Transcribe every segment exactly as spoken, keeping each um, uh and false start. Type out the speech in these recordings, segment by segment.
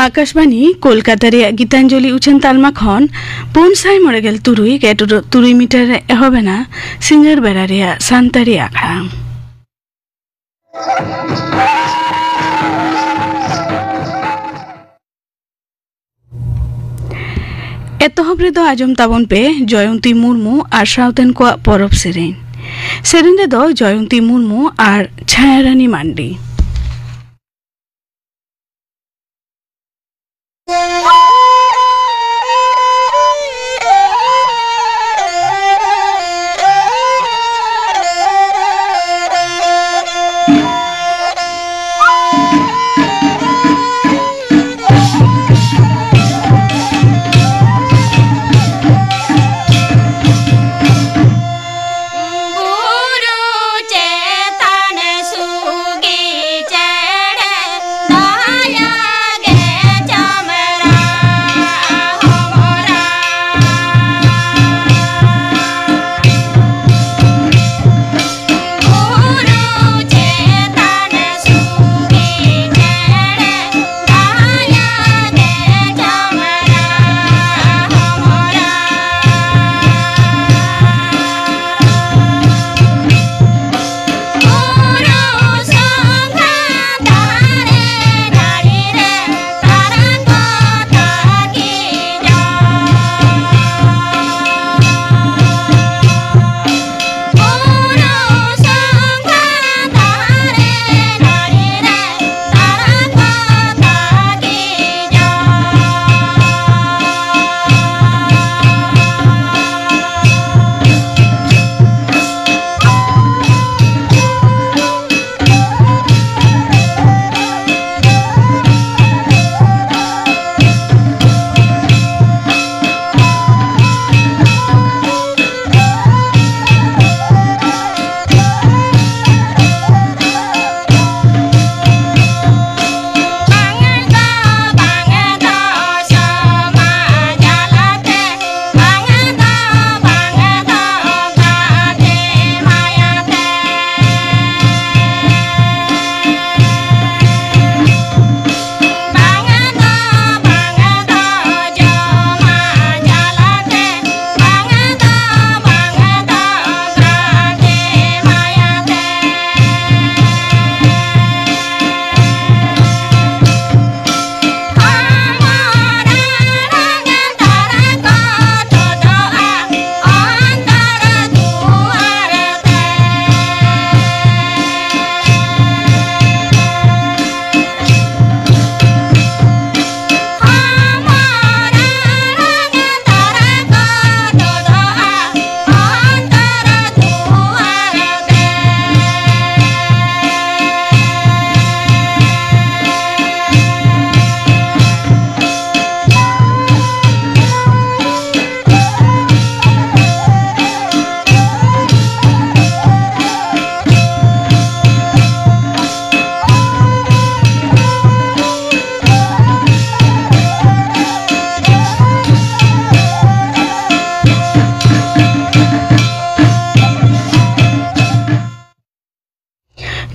ᱟᱠᱟᱥᱵᱟᱬᱤ ᱠᱳᱞᱠᱟᱛᱟ ᱨᱮᱭᱟᱜ ᱜᱤᱛᱟᱧᱡᱚᱞᱤ ᱩᱪᱷᱟᱹᱱ ᱛᱟᱞᱢᱟ ᱠᱷᱚᱱ ᱯᱩᱱ ᱥᱟᱭ ᱢᱚᱬᱮ ᱜᱮᱞ ᱛᱩᱨᱩᱭ ᱜᱮᱴ ᱛᱩᱨᱩᱭ ᱢᱤᱴᱟᱨ ᱨᱮ ᱮᱦᱚᱵ ᱮᱱᱟ ᱥᱤᱸᱜᱟᱹᱲ ᱵᱮᱲᱟ ᱨᱮᱭᱟᱜ ᱥᱟᱱᱛᱟᱲᱤ ᱟᱠᱷᱲᱟ᱾ ᱮᱛᱚᱦᱚᱵ ᱨᱮᱫᱚ ᱟᱸᱡᱚᱢ ᱛᱟᱵᱚᱱ ᱯᱮ ᱡᱚᱭᱚᱱᱛᱤ ᱢᱩᱨᱢᱩ ᱟᱨ ᱥᱟᱶᱛᱮᱱ ᱠᱚᱣᱟᱜ ᱯᱚᱨᱚᱵᱽ ᱥᱮᱨᱮᱧ᱾ ᱥᱮᱨᱮᱧ ᱨᱮᱫᱚ ᱡᱚᱭᱚᱱᱛᱤ ᱢᱩᱨᱢᱩ ᱟᱨ ᱪᱷᱟᱭᱟᱨᱟᱱᱤ ᱢᱟᱱᱰᱤ᱾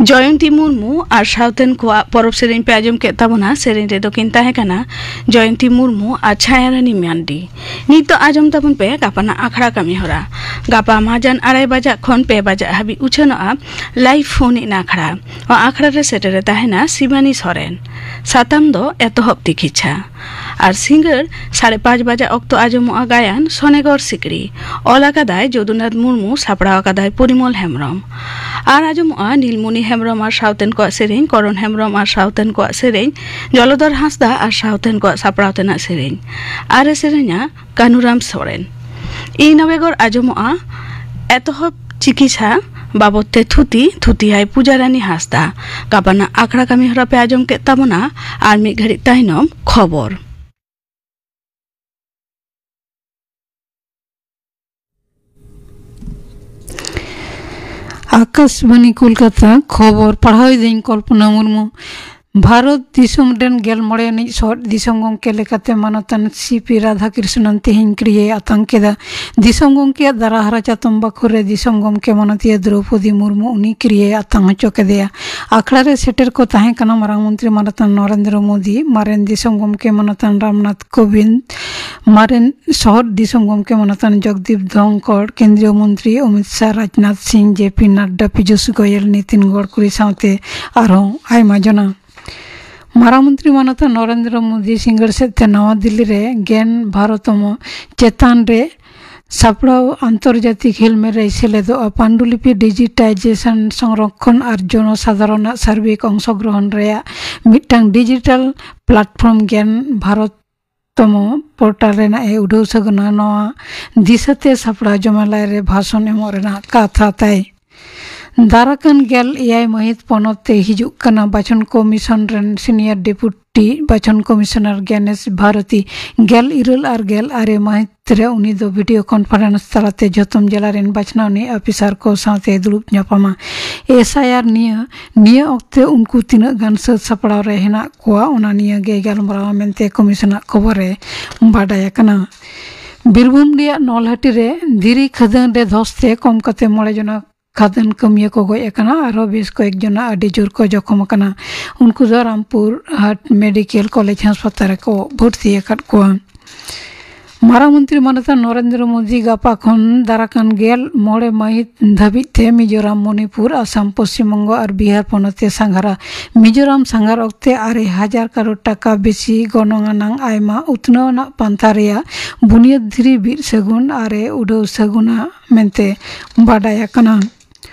ᱡᱚᱭᱚᱱᱛᱤ ᱢᱩᱨᱢᱩ ᱟᱨ ᱥᱟᱶᱛᱮᱱ ᱠᱚᱣᱟᱜ ᱯᱚᱨᱚᱵᱽ ᱥᱮᱨᱮᱧ ᱯᱮ ᱟᱸᱡᱚᱢ ᱠᱮᱫ ᱛᱟᱵᱚᱱᱟ᱾ ᱥᱮᱨᱮᱧ ᱨᱮᱫᱚ ᱠᱤᱱ ᱛᱟᱦᱮᱸ ᱠᱟᱱᱟ ᱡᱚᱭᱚᱱᱛᱤ ᱢᱩᱨᱢᱩ ᱟᱨ ᱪᱷᱟᱭᱟᱨᱟᱱᱤ ᱢᱟᱱᱰᱤ᱾ ᱱᱤᱛᱚᱜ ᱟᱸᱡᱚᱢ ᱛᱟᱵᱚᱱ ᱯᱮ ᱜᱟᱯᱟᱱᱟᱜ ᱟᱠᱷᱲᱟ ᱠᱟᱹᱢᱤ ᱦᱚᱨᱟ᱾ ᱜᱟᱯᱟ ᱢᱟᱡᱟᱱ ᱟᱲᱟᱭ ᱵᱟᱡᱟᱜ ᱠᱷᱚᱱ ᱯᱮ ᱵᱟᱡᱟᱜ ᱦᱟᱹᱵᱤᱡ ᱩᱪᱷᱟᱹᱱᱚᱜᱼᱟ ᱞᱟᱭᱤᱵᱷ ᱯᱷᱳᱱ ᱤᱱ ᱟᱠᱷᱲᱟ᱾ ᱱᱚᱣᱟ ᱟᱠᱷᱲᱟ ᱨᱮ ᱥᱮᱴᱮᱨ ᱨᱮ ᱛᱟᱦᱮᱱᱟ ᱥᱤᱵᱟᱱᱤ ᱥᱚᱨᱮᱱ᱾ ᱥᱟᱛᱟᱢ ᱫᱚ ᱮᱛᱚᱦᱚᱵ ᱛᱤᱠᱤᱪᱷᱟ᱾ ᱟᱨ ᱥᱤᱸᱜᱟᱹᱲ ᱥᱟᱲᱮ ᱯᱟᱸᱪ ᱵᱟᱡᱟᱜ ᱚᱠᱛᱚ ᱟᱸᱡᱚᱢᱚᱜᱼᱟ ᱜᱟᱭᱟᱱ ᱥᱚᱱᱮᱜᱚᱨ ᱥᱤᱠᱲᱤ᱾ ᱚᱞ ᱟᱠᱟᱫᱟᱭ ᱡᱚᱫᱩᱱᱟᱛᱷ ᱢᱩᱨᱢᱩ, ᱥᱟᱯᱲᱟᱣ ᱟᱠᱟᱫᱟᱭ ᱯᱚᱨᱤᱢᱚᱞ ᱦᱮᱢᱵᱨᱚᱢ᱾ ᱟᱨ ᱟᱸᱡᱚᱢᱚᱜᱼᱟ ᱱᱤᱞᱢᱩᱱᱤ ᱦᱮᱢᱵᱨᱚᱢ ᱟᱨ ᱥᱟᱶᱛᱮᱱ ᱠᱚᱣᱟᱜ ᱥᱮᱨᱮᱧ, ᱠᱚᱨᱚᱱ ᱦᱮᱢᱵᱨᱚᱢ ᱟᱨ ᱥᱟᱶᱛᱮᱱ ᱠᱚᱣᱟᱜ ᱥᱮᱨᱮᱧ, ᱡᱚᱞᱚᱫᱷᱚᱨ ᱦᱟᱸᱥᱫᱟ ᱟᱨ ᱥᱟᱶᱛᱮᱱ ᱠᱚᱣᱟᱜ ᱥᱟᱯᱲᱟᱣ ᱛᱮᱱᱟᱜ ᱥᱮᱨᱮᱧ᱾ ᱟᱨ ᱮ ᱥᱮᱨᱮᱧᱟ ᱠᱟᱹᱱᱩᱨᱟᱢ ᱥᱚᱨᱮᱱ᱾ ᱤᱧ ᱱᱚᱵᱮᱜᱚᱨ ᱟᱸᱡᱚᱢᱚᱜᱼᱟ ᱮᱛᱚᱦᱚᱵ ᱪᱤᱠᱤᱪᱷᱟ ᱵᱟᱵᱚᱫ ᱛᱮ ᱛᱷᱩᱛᱤ, ᱛᱷᱩᱛᱤᱭᱟᱭ ᱯᱩᱡᱟᱨᱟᱱᱤ ᱦᱟᱸᱥᱫᱟ᱾ ᱜᱟᱯᱟᱱᱟᱜ ᱟᱠᱷᱲᱟ ᱠᱟᱹᱢᱤ ᱦᱚᱨᱟ ᱯᱮ ᱟᱸᱡᱚᱢ ᱠᱮᱫ ᱛᱟᱵᱚᱱᱟ᱾ ᱟᱨ ᱢᱤᱫ ᱜᱷᱟᱹᱲᱤᱡ ᱛᱟᱭᱱᱚᱢ ᱠᱷᱚᱵᱚᱨ᱾ ᱟᱠᱟᱥᱵᱟᱱᱤ ᱠᱳᱞᱠᱟᱛᱟ, ᱠᱷᱚᱵᱚᱨ ᱯᱟᱲᱦᱟᱣ ᱮᱫᱟᱹᱧ ᱠᱚᱞᱯᱚᱱᱟ ᱢᱩᱨᱢᱩ᱾ ᱵᱷᱟᱨᱚᱛ ᱫᱤᱥᱚᱢ ᱨᱮᱱ ᱜᱮᱞ ᱢᱚᱬᱮ ᱟᱹᱱᱤᱡ ᱥᱚᱦᱚᱫ ᱫᱤᱥᱚᱢ ᱜᱚᱢᱠᱮ ᱞᱮᱠᱟᱛᱮ ᱢᱟᱱᱚᱛᱟᱱ ᱥᱤ ᱯᱤ ᱨᱟᱫᱷᱟᱠᱨᱤᱥᱱᱚᱱ ᱛᱮᱦᱮᱧ ᱠᱤᱨᱤᱭᱟᱹᱭ ᱟᱛᱟᱝ ᱠᱮᱫᱟ᱾ ᱫᱤᱥᱚᱢ ᱜᱚᱢᱠᱮᱭᱟᱜ ᱫᱟᱨᱟ ᱦᱟᱨᱟ ᱪᱟᱛᱚᱢ ᱵᱟᱠᱷᱳᱞ ᱨᱮ ᱫᱤᱥᱚᱢ ᱜᱚᱢᱠᱮ ᱢᱟᱱᱚᱛᱤᱭᱟᱹ ᱫᱨᱚᱣᱯᱚᱫᱤ ᱢᱩᱨᱢᱩ ᱩᱱᱤ ᱠᱤᱨᱤᱭᱟᱹᱭ ᱟᱛᱟᱝ ᱦᱚᱪᱚ ᱠᱮᱫᱮᱭᱟ᱾ ᱟᱠᱷᱲᱟ ᱨᱮ ᱥᱮᱴᱮᱨ ᱠᱚ ᱛᱟᱦᱮᱸ ᱠᱟᱱᱟ ᱢᱟᱨᱟᱝ ᱢᱚᱱᱛᱨᱤ ᱢᱟᱱᱚᱛᱟᱱ ᱱᱚᱨᱮᱱᱫᱨᱚ ᱢᱳᱫᱤ, ᱢᱟᱨᱮᱱ ᱫᱤᱥᱚᱢ ᱜᱚᱢᱠᱮ ᱢᱟᱱᱚᱛᱟᱱ ᱨᱟᱢᱱᱟᱛᱷ ᱠᱳᱵᱤᱱᱫᱽ, ᱢᱟᱨᱮᱱ ᱥᱚᱦᱚᱫ ᱫᱤᱥᱚᱢ ᱜᱚᱢᱠᱮ ᱢᱟᱱᱚᱛᱟᱱ ᱡᱚᱜᱽᱫᱤᱯ ᱫᱷᱚᱱᱠᱚᱲ, ᱠᱮᱱᱫᱨᱤᱭᱚ ᱢᱚᱱᱛᱨᱤ ᱚᱢᱤᱛ ᱥᱟᱦ, ᱨᱟᱡᱽᱱᱟᱛᱷ ᱥᱤᱝ, ᱡᱮ ᱯᱤ ᱱᱟᱰᱰᱟ, ᱯᱤᱡᱩᱥ ᱜᱳᱭᱮᱞ, ᱱᱤᱛᱤᱱ ᱜᱚᱰᱠᱩᱨᱤ ᱥᱟᱶᱛᱮ ᱟᱨᱦᱚᱸ ᱟᱭᱢᱟ ᱡᱚᱱᱟ᱾ ᱢᱟᱨᱟᱝ ᱢᱚᱱᱛᱨᱤ ᱢᱟᱱᱚᱛᱟᱱ ᱱᱚᱨᱮᱱᱫᱨᱚ ᱢᱳᱫᱤ ᱥᱤᱸᱜᱟᱹᱲ ᱥᱮᱫ ᱛᱮ ᱱᱟᱣᱟ ᱫᱤᱞᱞᱤ ᱨᱮ ᱜᱮᱱ ᱵᱷᱟᱨᱚᱛᱚᱢᱚ ᱪᱮᱛᱟᱱ ᱨᱮ ᱥᱟᱯᱲᱟᱣ ᱟᱱᱛᱚᱨᱡᱟᱛᱤᱠ ᱦᱮᱞᱢᱮᱴ ᱨᱮᱭ ᱥᱮᱞᱮᱫᱚᱜᱼᱟ᱾ ᱯᱟᱱᱰᱩᱞᱤᱯᱤ ᱰᱤᱡᱤᱴᱟᱭᱡᱮᱥᱚᱱ, ᱥᱚᱝᱨᱚᱠᱷᱚᱱ ᱟᱨ ᱡᱚᱱᱚ ᱥᱟᱫᱷᱟᱨᱚᱱᱟᱜ ᱥᱟᱨᱵᱤᱠ ᱚᱝᱥᱚᱜᱨᱚᱦᱚᱱ ᱨᱮᱭᱟᱜ ᱢᱤᱫᱴᱟᱝ ᱰᱤᱡᱤᱴᱟᱞ ᱯᱞᱟᱴᱯᱷᱚᱨᱢ ᱜᱮᱱ ᱵᱷᱟᱨᱚᱛ ᱛᱚᱢᱚ ᱯᱳᱨᱴᱟᱞ ᱨᱮᱱᱟᱜ ᱮ ᱩᱰᱷᱟᱹᱣ ᱥᱟᱹᱜᱩᱱᱟ᱾ ᱱᱚᱣᱟ ᱫᱤᱥᱟᱹᱛᱮ ᱥᱟᱯᱲᱟᱣ ᱡᱚᱢᱮᱞᱟᱭ ᱨᱮ ᱵᱷᱟᱥᱚᱱ ᱮᱢᱚᱜ ᱨᱮᱱᱟᱜ ᱠᱟᱛᱷᱟ ᱛᱟᱭ᱾ ᱫᱟᱨᱟᱠᱟᱱ ᱜᱮᱞ ᱮᱭᱟᱭ ᱢᱟᱹᱦᱤᱛ ᱯᱚᱱᱚᱛ ᱛᱮ ᱦᱤᱡᱩᱜ ᱠᱟᱱᱟ ᱵᱟᱪᱷᱚᱱ ᱠᱚᱢᱤᱥᱚᱱ ᱨᱮᱱ ᱥᱤᱱᱤᱭᱟᱨ ᱰᱮᱯᱩᱴᱤ ᱵᱟᱪᱷᱚᱱ ᱠᱚᱢᱤᱥᱚᱱᱟᱨ ᱜᱮᱱᱮᱥ ᱵᱷᱟᱨᱚᱛᱤ᱾ ᱜᱮᱞ ᱤᱨᱟᱹᱞ ᱟᱨ ᱜᱮᱞ ᱟᱨᱮ ᱢᱟᱹᱦᱤᱛ ᱨᱮ ᱩᱱᱤ ᱫᱚ ᱵᱷᱤᱰᱤᱭᱳ ᱠᱚᱱᱯᱷᱟᱨᱮᱱᱥ ᱛᱟᱞᱟᱛᱮ ᱡᱚᱛᱚᱢ ᱡᱮᱞᱟ ᱨᱮᱱ ᱵᱟᱪᱷᱱᱟᱣ ᱱᱤᱭᱟᱹ ᱚᱯᱷᱤᱥᱟᱨ ᱠᱚ ᱥᱟᱶᱛᱮ ᱫᱩᱲᱩᱵ ᱧᱟᱯᱟᱢᱟ᱾ ᱮᱥ ᱟᱭ ᱟᱨ ᱱᱤᱭᱟᱹ, ᱱᱤᱭᱟᱹ ᱚᱠᱛᱮ ᱩᱱᱠᱩ ᱛᱤᱱᱟᱹᱜ ᱜᱟᱱ ᱥᱟᱹᱛ ᱥᱟᱯᱲᱟᱣ ᱨᱮ ᱦᱮᱱᱟᱜ ᱠᱚᱣᱟ, ᱚᱱᱟ ᱱᱤᱭᱟᱹ ᱜᱮ ᱜᱟᱞᱢᱟᱨᱟᱣᱟ ᱢᱮᱱᱛᱮ ᱠᱚᱢᱤᱥᱚᱱᱟᱜ ᱠᱷᱚᱵᱚᱨ ᱨᱮ ᱵᱟᱰᱟᱭ ᱟᱠᱟᱱᱟ᱾ ᱵᱤᱨᱵᱷᱩᱢ ᱨᱮᱭᱟᱜ ᱱᱚᱞᱦᱟᱴᱤ ᱨᱮ ᱫᱷᱤᱨᱤ ᱠᱷᱟᱹᱫᱟᱹᱱ ᱨᱮ ᱫᱷᱚᱥ ᱛᱮ ᱠᱚᱢ ᱠᱟᱛᱮ ᱢᱚᱬᱮ ᱡᱚᱱᱟ ᱠᱷᱟᱫᱟᱱ ᱠᱟᱹᱢᱤᱭᱟᱹ ᱠᱚ ᱜᱚᱡ ᱟᱠᱟᱱᱟ᱾ ᱟᱨᱦᱚᱸ ᱵᱮᱥ ᱠᱚᱭᱮᱠ ᱡᱚᱱᱟ ᱟᱹᱰᱤ ᱡᱳᱨ ᱠᱚ ᱡᱚᱠᱷᱚᱢ ᱟᱠᱟᱱᱟ᱾ ᱩᱱᱠᱩ ᱫᱚ ᱨᱟᱢᱯᱩᱨ ᱦᱟᱴ ᱢᱮᱰᱤᱠᱮᱞ ᱠᱚᱞᱮᱡᱽ ᱦᱟᱥᱯᱟᱛᱟᱞ ᱨᱮᱠᱚ ᱵᱷᱚᱨᱛᱤ ᱟᱠᱟᱫ ᱠᱚᱣᱟ᱾ ᱢᱟᱨᱟᱝ ᱢᱚᱱᱛᱨᱤ ᱢᱟᱱᱚᱛᱟᱱ ᱱᱚᱨᱮᱱᱫᱨᱚ ᱢᱳᱫᱤ ᱜᱟᱯᱟ ᱠᱷᱚᱱ ᱫᱟᱨᱟ ᱠᱟᱱ ᱜᱮᱞ ᱢᱚᱬᱮ ᱢᱟᱹᱦᱤᱛ ᱫᱷᱟᱹᱵᱤᱡ ᱛᱮ ᱢᱤᱡᱳᱨᱟᱢ, ᱢᱚᱱᱤᱯᱩᱨ, ᱟᱥᱟᱢ, ᱯᱚᱥᱪᱤᱢ ᱵᱚᱝᱜᱚ ᱟᱨ ᱵᱤᱦᱟᱨ ᱯᱚᱱᱚᱛ ᱮ ᱥᱟᱸᱜᱷᱟᱨᱟ᱾ ᱢᱤᱡᱳᱨᱟᱢ ᱥᱟᱸᱜᱷᱟᱨ ᱚᱠᱛᱮ ᱟᱨᱮ ᱦᱟᱡᱟᱨ ᱠᱟᱨᱳᱲ ᱴᱟᱠᱟ ᱵᱮᱥᱤ ᱜᱚᱱᱚᱝ ᱟᱱᱟᱝ ᱟᱭᱢᱟ ᱩᱛᱱᱟᱹᱣ ᱟᱱᱟᱜ ᱯᱟᱱᱛᱷᱟ ᱨᱮᱭᱟᱜ ᱵᱩᱱᱤᱭᱟᱹᱫ ᱫᱷᱤᱨᱤ ᱵᱤᱫ ᱥᱟᱹᱜᱩᱱ ᱟᱨ ᱮ ᱩᱰᱟᱹᱣ ᱥᱟᱹᱜᱩᱱᱟ ᱢᱮᱱᱛᱮ ᱵᱟᱰᱟᱭ ᱟᱠᱟᱱᱟ᱾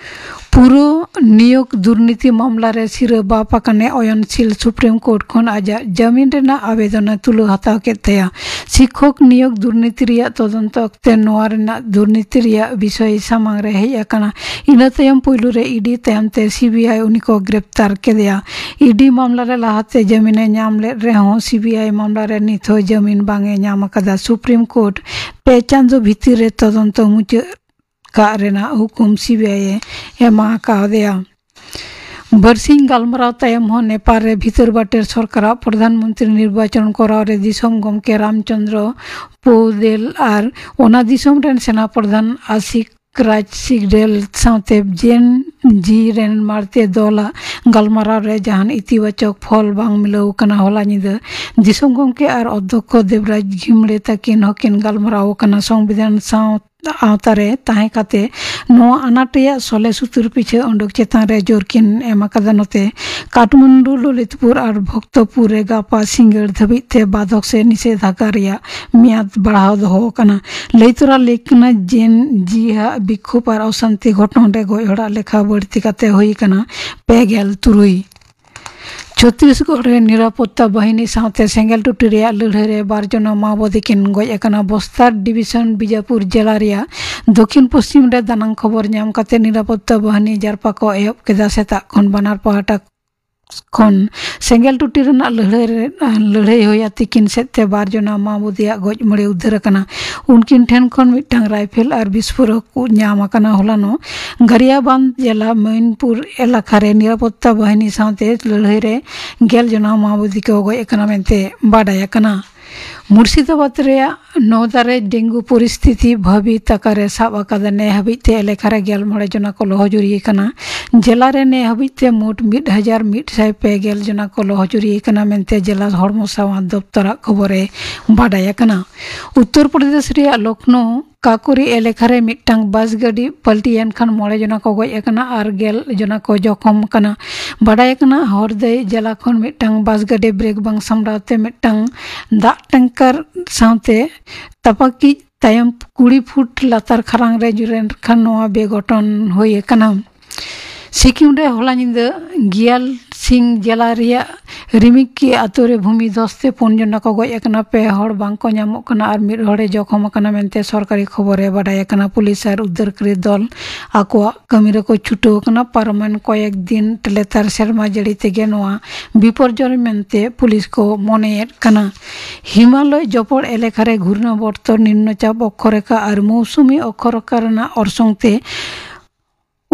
ᱯᱩᱨᱟᱹ ᱱᱤᱭᱳᱜᱽ ᱫᱩᱨᱱᱤᱛᱤ ᱢᱟᱢᱞᱟ ᱨᱮ ᱥᱤᱨᱟᱹ ᱵᱟᱯ ᱟᱠᱟᱱᱮ ᱚᱭᱚᱱᱥᱤᱞ ᱥᱩᱯᱨᱤᱢ ᱠᱳᱨᱴ ᱠᱷᱚᱱ ᱟᱡᱟᱜ ᱡᱟᱹᱢᱤᱱ ᱨᱮᱱᱟᱜ ᱟᱵᱮᱫᱚᱱ ᱮ ᱛᱩᱞᱟᱹ ᱦᱟᱛᱟᱣ ᱠᱮᱫ ᱛᱟᱭᱟ᱾ ᱥᱤᱠᱠᱷᱚᱠ ᱱᱤᱭᱳᱜᱽ ᱫᱩᱨᱱᱤᱛᱤ ᱨᱮᱭᱟᱜ ᱛᱚᱫᱚᱱᱛᱚ ᱚᱠᱛᱮ ᱱᱚᱣᱟ ᱨᱮᱱᱟᱜ ᱫᱩᱨᱱᱤᱛᱤ ᱨᱮᱭᱟᱜ ᱵᱤᱥᱚᱭ ᱥᱟᱢᱟᱝ ᱨᱮ ᱦᱮᱡ ᱟᱠᱟᱱᱟ᱾ ᱤᱱᱟᱹ ᱛᱟᱭᱚᱢ ᱯᱩᱭᱞᱩ ᱨᱮ ᱤᱰᱤ, ᱛᱟᱭᱚᱢ ᱛᱮ ᱥᱤᱵᱤᱟᱭ ᱩᱱᱤ ᱠᱚ ᱜᱨᱮᱯᱛᱟᱨ ᱠᱮᱫᱮᱭᱟ᱾ ᱤᱰᱤ ᱢᱟᱢᱞᱟ ᱨᱮ ᱞᱟᱦᱟᱛᱮ ᱡᱟᱹᱢᱤᱱ ᱮ ᱧᱟᱢ ᱞᱮᱫ ᱨᱮᱦᱚᱸ ᱥᱤᱵᱤᱟᱭ ᱢᱟᱢᱞᱟ ᱨᱮ ᱱᱤᱛ ᱦᱚᱸ ᱡᱟᱹᱢᱤᱱ ᱵᱟᱝ ᱮ ᱧᱟᱢ ᱟᱠᱟᱫᱟ᱾ ᱥᱩᱯᱨᱤᱢ ᱠᱳᱨᱴ ᱯᱮ ᱪᱟᱸᱫᱚ ᱵᱷᱤᱛᱤᱨ ᱨᱮ ᱛᱚᱫᱚᱱᱛᱚ ᱢᱩᱪᱟᱹᱫ ᱠᱟᱜ ᱨᱮᱱᱟᱜ ᱦᱩᱠᱩᱢ ᱥᱤᱵᱤᱟᱭ ᱮ ᱮᱢᱟ ᱟᱠᱟᱣᱟᱫᱮᱭᱟ᱾ ᱵᱟᱨᱥᱤᱧ ᱜᱟᱞᱢᱟᱨᱟᱣ ᱛᱟᱭᱚᱢ ᱦᱚᱸ ᱱᱮᱯᱟᱞ ᱨᱮ ᱵᱷᱤᱛᱟᱹᱨ ᱵᱟᱴᱮᱨ ᱥᱚᱨᱠᱟᱨᱟᱜ ᱯᱨᱚᱫᱷᱟᱱ ᱢᱚᱱᱛᱨᱤ ᱱᱤᱨᱵᱟᱪᱚᱱ ᱠᱚᱨᱟᱣ ᱨᱮ ᱫᱤᱥᱚᱢ ᱜᱚᱢᱠᱮ ᱨᱟᱢᱪᱚᱸᱫᱽᱨᱚ ᱯᱳᱣᱫᱮᱞ ᱟᱨ ᱚᱱᱟ ᱫᱤᱥᱚᱢ ᱨᱮᱱ ᱥᱮᱱᱟ ᱯᱨᱚᱫᱷᱟᱱ ᱟᱥᱤᱠ ᱨᱟᱡᱽ ᱥᱤᱜᱰᱮᱞ ᱥᱟᱶᱛᱮ ᱡᱮᱱ ᱡᱤ ᱨᱮᱱ ᱢᱟᱲᱛᱮ ᱫᱚᱞᱟᱜ ᱜᱟᱞᱢᱟᱨᱟᱣ ᱨᱮ ᱡᱟᱦᱟᱱ ᱤᱛᱤᱵᱟᱪᱚᱠ ᱯᱷᱚᱞ ᱵᱟᱝ ᱢᱤᱞᱟᱹᱣ ᱟᱠᱟᱱᱟ᱾ ᱦᱚᱞᱟ ᱧᱤᱫᱟᱹ ᱫᱤᱥᱚᱢ ᱜᱚᱢᱠᱮ ᱟᱨ ᱚᱫᱽᱫᱷᱚᱠᱠᱷᱚ ᱫᱮᱵᱽᱨᱟᱡᱽ ᱜᱷᱤᱢᱲᱮ ᱛᱟᱹᱠᱤᱱ ᱦᱚᱸᱠᱤᱱ ᱜᱟᱞᱢᱟᱨᱟᱣ ᱟᱠᱟᱱᱟ᱾ ᱥᱚᱝᱵᱤᱫᱷᱟᱱ ᱥᱟᱶ ᱟᱣᱛᱟ ᱨᱮ ᱛᱟᱦᱮᱸ ᱠᱟᱛᱮ ᱱᱚᱣᱟ ᱟᱱᱟᱴ ᱨᱮᱭᱟᱜ ᱥᱚᱞᱦᱮ ᱥᱩᱛᱩᱨ ᱯᱤᱪᱷᱟᱹ ᱚᱰᱚᱠ ᱪᱮᱛᱟᱱ ᱨᱮ ᱡᱳᱨ ᱠᱤᱱ ᱮᱢ ᱟᱠᱟᱫᱟ᱾ ᱱᱚᱛᱮ ᱠᱟᱴᱷᱢᱟᱱᱰᱩ, ᱞᱚᱞᱤᱛᱯᱩᱨ ᱟᱨ ᱵᱷᱚᱠᱛᱚᱯᱩᱨ ᱨᱮ ᱜᱟᱯᱟ ᱥᱤᱸᱜᱟᱹᱲ ᱫᱷᱟᱹᱵᱤᱡ ᱛᱮ ᱵᱟᱫᱷᱚᱠ ᱥᱮ ᱱᱤᱥᱮᱫᱷᱟᱜᱟ ᱨᱮᱭᱟᱜ ᱢᱮᱭᱟᱫ ᱵᱟᱲᱦᱟᱣ ᱫᱚᱦᱚ ᱟᱠᱟᱱᱟ᱾ ᱞᱟᱹᱭ ᱛᱚᱨᱟ ᱞᱮᱠ ᱠᱟᱱᱟ, ᱡᱮᱱ ᱡᱤ ᱦᱟᱜ ᱵᱤᱠᱠᱷᱳᱵ ᱟᱨ ᱚᱥᱟᱱᱛᱤ ᱜᱷᱚᱴᱚᱱ ᱨᱮ ᱜᱚᱡ ᱦᱚᱲᱟᱜ ᱞᱮᱠᱷᱟ ᱵᱟᱹᱲᱛᱤ ᱠᱟᱛᱮ ᱦᱩᱭ ᱟᱠᱟᱱᱟ ᱯᱮ ᱜᱮᱞ ᱛᱩᱨᱩᱭ᱾ ᱪᱷᱚᱛᱤᱥᱜᱚᱲ ᱨᱮ ᱱᱤᱨᱟᱯᱚᱛᱛᱟ ᱵᱟᱦᱤᱱᱤ ᱥᱟᱶᱛᱮ ᱥᱮᱸᱜᱮᱞ ᱴᱩᱴᱤ ᱨᱮᱭᱟᱜ ᱞᱟᱹᱲᱦᱟᱹᱭ ᱨᱮ ᱵᱟᱨ ᱡᱚᱱᱟ ᱢᱟᱣᱵᱟᱫᱤ ᱠᱤᱱ ᱜᱚᱡ ᱟᱠᱟᱱᱟ᱾ ᱵᱚᱥᱛᱟᱨ ᱰᱤᱵᱤᱥᱚᱱ ᱵᱤᱡᱟᱯᱩᱨ ᱡᱮᱞᱟ ᱨᱮᱭᱟᱜ ᱫᱚᱠᱷᱤᱱ ᱯᱚᱥᱪᱤᱢ ᱨᱮ ᱫᱟᱱᱟᱝ ᱠᱷᱚᱵᱚᱨ ᱧᱟᱢ ᱠᱟᱛᱮ ᱱᱤᱨᱟᱯᱚᱛᱛᱟ ᱵᱟᱦᱤᱱᱤ ᱡᱟᱨᱯᱟ ᱠᱚ ᱮᱦᱚᱵ ᱠᱮᱫᱟ᱾ ᱥᱮᱛᱟᱜ ᱠᱷᱚᱱ ᱵᱟᱱᱟᱨ ᱯᱟᱦᱴᱟ ᱠᱷᱚᱱ ᱥᱮᱸᱜᱮᱞ ᱴᱩᱴᱤ ᱨᱮᱱᱟᱜ ᱞᱟᱹᱲᱦᱟᱹᱭ ᱨᱮ, ᱞᱟᱹᱲᱦᱟᱹᱭ ᱦᱩᱭᱟ᱾ ᱛᱤᱠᱤᱱ ᱥᱮᱫ ᱛᱮ ᱵᱟᱨ ᱡᱚᱱᱟ ᱢᱟᱣᱵᱟᱫᱤᱭᱟᱜ ᱜᱚᱡ ᱢᱟᱹᱲᱤ ᱩᱫᱽᱫᱷᱟᱹᱨ ᱟᱠᱟᱱᱟ᱾ ᱩᱱᱠᱤᱱ ᱴᱷᱮᱱ ᱠᱷᱚᱱ ᱢᱤᱫᱴᱟᱝ ᱨᱟᱭᱯᱷᱮᱞ ᱟᱨ ᱵᱤᱥᱯᱷᱳᱨᱚᱠ ᱠᱚ ᱧᱟᱢ ᱟᱠᱟᱱᱟ᱾ ᱦᱚᱞᱟᱱᱚᱜ ᱜᱟᱨᱤᱭᱟᱵᱟᱱᱫ ᱡᱮᱞᱟ ᱢᱚᱭᱤᱱᱯᱩᱨ ᱮᱞᱟᱠᱟ ᱨᱮ ᱱᱤᱨᱟᱯᱚᱛᱛᱟ ᱵᱟᱦᱤᱱᱤ ᱥᱟᱶᱛᱮ ᱞᱟᱹᱲᱦᱟᱹᱭ ᱨᱮ ᱜᱮᱞ ᱡᱚᱱᱟ ᱢᱟᱣᱵᱟᱫᱤ ᱠᱚ ᱜᱚᱡ ᱟᱠᱟᱱᱟ ᱢᱮᱱᱛᱮ ᱵᱟᱰᱟᱭ ᱟᱠᱟᱱᱟ᱾ ᱢᱩᱨᱥᱤᱫᱟᱵᱟᱫᱽ ᱨᱮᱭᱟᱜ ᱱᱚᱣᱫᱟ ᱨᱮ ᱰᱮᱝᱜᱩ ᱯᱚᱨᱤᱥᱛᱷᱤᱛᱤ ᱵᱷᱟᱹᱵᱤᱛ ᱟᱠᱟᱨ ᱨᱮ ᱥᱟᱵ ᱟᱠᱟᱫᱟ᱾ ᱱᱮ ᱦᱟᱹᱵᱤᱡ ᱛᱮ ᱮᱞᱟᱠᱟ ᱨᱮ ᱜᱮᱞ ᱢᱚᱬᱮ ᱡᱚᱱᱟ ᱠᱚ ᱞᱚᱦᱚᱡᱩᱨᱤ ᱟᱠᱟᱱᱟ᱾ ᱡᱮᱞᱟ ᱨᱮ ᱱᱮ ᱦᱟᱹᱵᱤᱡ ᱛᱮ ᱢᱳᱴ ᱢᱤᱫ ᱦᱟᱡᱟᱨ ᱢᱤᱫ ᱥᱟᱭ ᱯᱮ ᱜᱮᱞ ᱡᱚᱱᱟ ᱠᱚ ᱞᱚᱦᱚᱡᱩᱨᱤ ᱟᱠᱟᱱᱟ ᱢᱮᱱᱛᱮ ᱡᱮᱞᱟ ᱦᱚᱲᱢᱚ ᱥᱟᱶᱟᱨ ᱫᱚᱯᱛᱚᱨᱟᱜ ᱠᱷᱚᱵᱚᱨ ᱮ ᱵᱟᱰᱟᱭ ᱟᱠᱟᱱᱟ᱾ ᱩᱛᱛᱚᱨ ᱯᱨᱚᱫᱮᱥ ᱨᱮᱭᱟᱜ ᱞᱚᱠᱷᱱᱳ ᱠᱟᱠᱳᱨᱤ ᱮᱞᱟᱠᱟ ᱨᱮ ᱢᱤᱫᱴᱟᱝ ᱵᱟᱥ ᱜᱟᱹᱰᱤ ᱯᱟᱞᱴᱤᱭᱮᱱ ᱠᱷᱟᱱ ᱢᱚᱬᱮ ᱡᱚᱱᱟ ᱠᱚ ᱜᱚᱡ ᱟᱠᱟᱱᱟ ᱟᱨ ᱜᱮᱞ ᱡᱚᱱᱟ ᱠᱚ ᱡᱚᱠᱷᱚᱢ ᱟᱠᱟᱱᱟ᱾ ᱵᱟᱰᱟᱭ ᱟᱠᱟᱱᱟ, ᱦᱚᱨᱫᱟᱹᱭ ᱡᱮᱞᱟ ᱠᱷᱚᱱ ᱢᱤᱫᱴᱟᱝ ᱵᱟᱥ ᱜᱟᱹᱰᱤ ᱵᱨᱮᱠ ᱵᱟᱝ ᱥᱟᱢᱵᱲᱟᱣ ᱛᱮ ᱢᱤᱫᱴᱟᱝ ᱫᱟᱜ ᱴᱮᱝᱠᱟᱨ ᱥᱟᱶᱛᱮ ᱛᱟᱯᱟᱠᱤᱡ ᱛᱟᱭᱚᱢ ᱠᱩᱲᱤ ᱯᱷᱩᱴ ᱞᱟᱛᱟᱨ ᱠᱷᱟᱨᱟᱝ ᱨᱮ ᱧᱩᱨ ᱮᱱ ᱠᱷᱟᱱ ᱱᱚᱣᱟ ᱵᱮᱜᱷᱚᱴᱚᱱ ᱦᱩᱭ ᱟᱠᱟᱱᱟ᱾ ᱥᱤᱠᱤᱢ ᱨᱮ ᱦᱚᱞᱟ ᱧᱤᱫᱟᱹ ᱜᱤᱭᱟᱞ ᱥᱤᱝ ᱡᱮᱞᱟ ᱨᱮᱭᱟᱜ ᱨᱤᱢᱤᱠᱤ ᱟᱛᱳ ᱨᱮ ᱵᱷᱩᱢᱤ ᱫᱷᱚᱥ ᱛᱮ ᱯᱩᱱ ᱡᱚᱱᱟ ᱠᱚ ᱜᱚᱡ ᱟᱠᱟᱱᱟ, ᱯᱮ ᱦᱚᱲ ᱵᱟᱝ ᱠᱚ ᱧᱟᱢᱚᱜ ᱠᱟᱱᱟ ᱟᱨ ᱢᱤᱫ ᱦᱚᱲᱮ ᱡᱚᱠᱷᱚᱢ ᱟᱠᱟᱱᱟ ᱢᱮᱱᱛᱮ ᱥᱚᱨᱠᱟᱨᱤ ᱠᱷᱚᱵᱚᱨ ᱨᱮ ᱵᱟᱰᱟᱭ ᱟᱠᱟᱱᱟ᱾ ᱯᱩᱞᱤᱥ ᱟᱨ ᱩᱫᱽᱫᱟᱹᱨᱠᱟᱹᱨᱤ ᱫᱚᱞ ᱟᱠᱚᱣᱟᱜ ᱠᱟᱹᱢᱤ ᱨᱮᱠᱚ ᱪᱷᱩᱴᱟᱹᱣ ᱟᱠᱟᱱᱟ᱾ ᱯᱟᱨᱚᱢᱮᱱ ᱠᱚᱭᱮᱠ ᱫᱤᱱ ᱞᱮᱛᱟᱲ ᱥᱮᱨᱢᱟ ᱡᱟᱹᱲᱤ ᱛᱮᱜᱮ ᱱᱚᱣᱟ ᱵᱤᱯᱚᱨᱡᱚᱭ ᱢᱮᱱᱛᱮ ᱯᱩᱞᱤᱥ ᱠᱚ ᱢᱚᱱᱮᱭᱮᱫ ᱠᱟᱱᱟ᱾ ᱦᱤᱢᱟᱞᱚᱭ ᱡᱚᱯᱚᱲ ᱮᱞᱟᱠᱟ ᱨᱮ ᱜᱷᱩᱨᱱᱟ ᱵᱚᱨᱛᱚᱨ ᱱᱤᱢᱱᱚ ᱪᱟᱯ ᱚᱠᱠᱷᱚᱨᱮᱠᱷᱟ ᱟᱨ ᱢᱳᱣᱥᱩᱢᱤ ᱚᱠᱠᱷᱚᱨᱮᱠᱷᱟ ᱨᱮᱱᱟᱜ ᱚᱨᱥᱚᱝ ᱛᱮ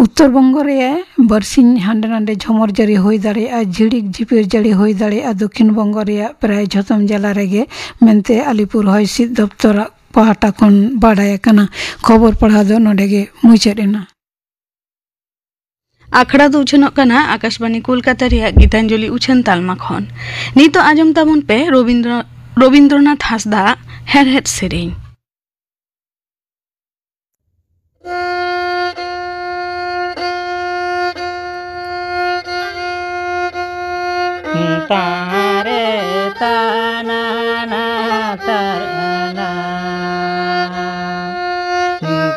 ᱩᱛᱛᱚᱨ ᱵᱚᱝᱜᱚ ᱨᱮ ᱵᱟᱨᱥᱤᱧ ᱦᱟᱸᱰᱮ ᱱᱟᱰᱮ ᱡᱷᱚᱢᱚᱨ ᱡᱟᱹᱲᱤ ᱦᱩᱭ ᱫᱟᱲᱮᱭᱟᱜᱼᱟ, ᱡᱷᱤᱲᱤᱠ ᱡᱷᱤᱯᱤᱨ ᱡᱟᱹᱲᱤ ᱦᱩᱭ ᱫᱟᱲᱮᱭᱟᱜᱼᱟ ᱫᱚᱠᱷᱤᱱ ᱵᱚᱝᱜᱚ ᱨᱮᱭᱟᱜ ᱯᱨᱟᱭ ᱡᱷᱚᱛᱚᱢ ᱡᱮᱞᱟ ᱨᱮᱜᱮ ᱢᱮᱱᱛᱮ ᱟᱞᱤᱯᱩᱨ ᱦᱚᱭ ᱦᱤᱸᱥᱤᱫ ᱫᱚᱯᱛᱚᱨᱟᱜ ᱯᱟᱦᱴᱟ ᱠᱷᱚᱱ ᱵᱟᱰᱟᱭ ᱟᱠᱟᱱᱟ᱾ ᱠᱷᱚᱵᱚᱨ ᱯᱟᱲᱦᱟᱣ ᱫᱚ ᱱᱚᱰᱮ ᱜᱮ ᱢᱩᱪᱟᱹᱫ ᱮᱱᱟ᱾ ᱟᱠᱷᱲᱟ ᱫᱚ ᱩᱪᱷᱟᱹᱱᱚᱜ ᱠᱟᱱᱟ ᱟᱠᱟᱥᱵᱟᱱᱤ ᱠᱳᱞᱠᱟᱛᱟ ᱨᱮᱭᱟᱜ ᱜᱤᱛᱟᱧᱡᱚᱞᱤ ᱩᱪᱷᱟᱹᱱ ᱛᱟᱞᱢᱟ ᱠᱷᱚᱱ᱾ ᱱᱤᱛᱚᱜ ᱟᱸᱡᱚᱢ ᱛᱟᱵᱚᱱ ᱯᱮ ᱨᱚᱵᱤᱱᱫᱨᱚ-, ᱨᱚᱵᱤᱱᱫᱨᱚᱱᱟᱛᱷ ᱦᱟᱸᱥᱫᱟᱜ ᱦᱮᱲᱦᱮᱫ ᱥᱮᱨᱮᱧ᱾ ᱛᱟᱨᱮ ᱛᱟᱱᱟ ᱱᱟ ᱛᱟᱨᱱᱟ,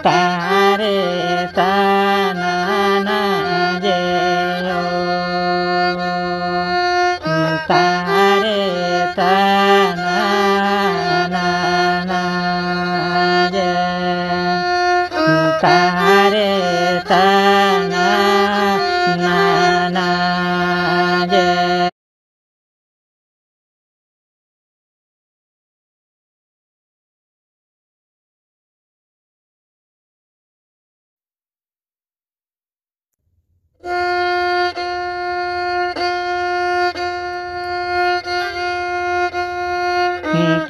ᱛᱟᱨᱮ ᱛᱟᱱᱟ ᱱᱟ ᱡᱮ ᱳ, ᱛᱟᱨᱮ ᱛᱟᱱᱟ ᱱᱟ ᱡᱮ, ᱛᱟᱨᱮ ᱛᱟᱱᱟ ᱱᱟ ᱱᱟ ᱡᱮ᱾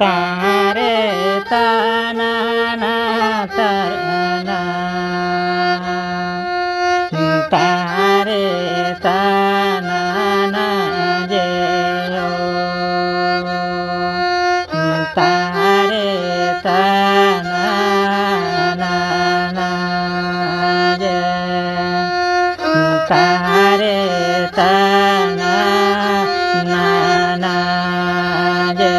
ᱛᱟᱨᱮ ᱛᱟᱱᱟ ᱱᱟ ᱛᱟᱨᱱᱟ᱾ ᱛᱟᱨᱮ ᱛᱟᱱᱟ ᱱᱟ ᱡᱮ ᱳ᱾ ᱛᱟᱨᱮ ᱛᱟᱱᱟ ᱱᱟ ᱱᱟ ᱡᱮ᱾ ᱛᱟᱨᱮ ᱛᱟᱱᱟ ᱱᱟ ᱱᱟ ᱡᱮ᱾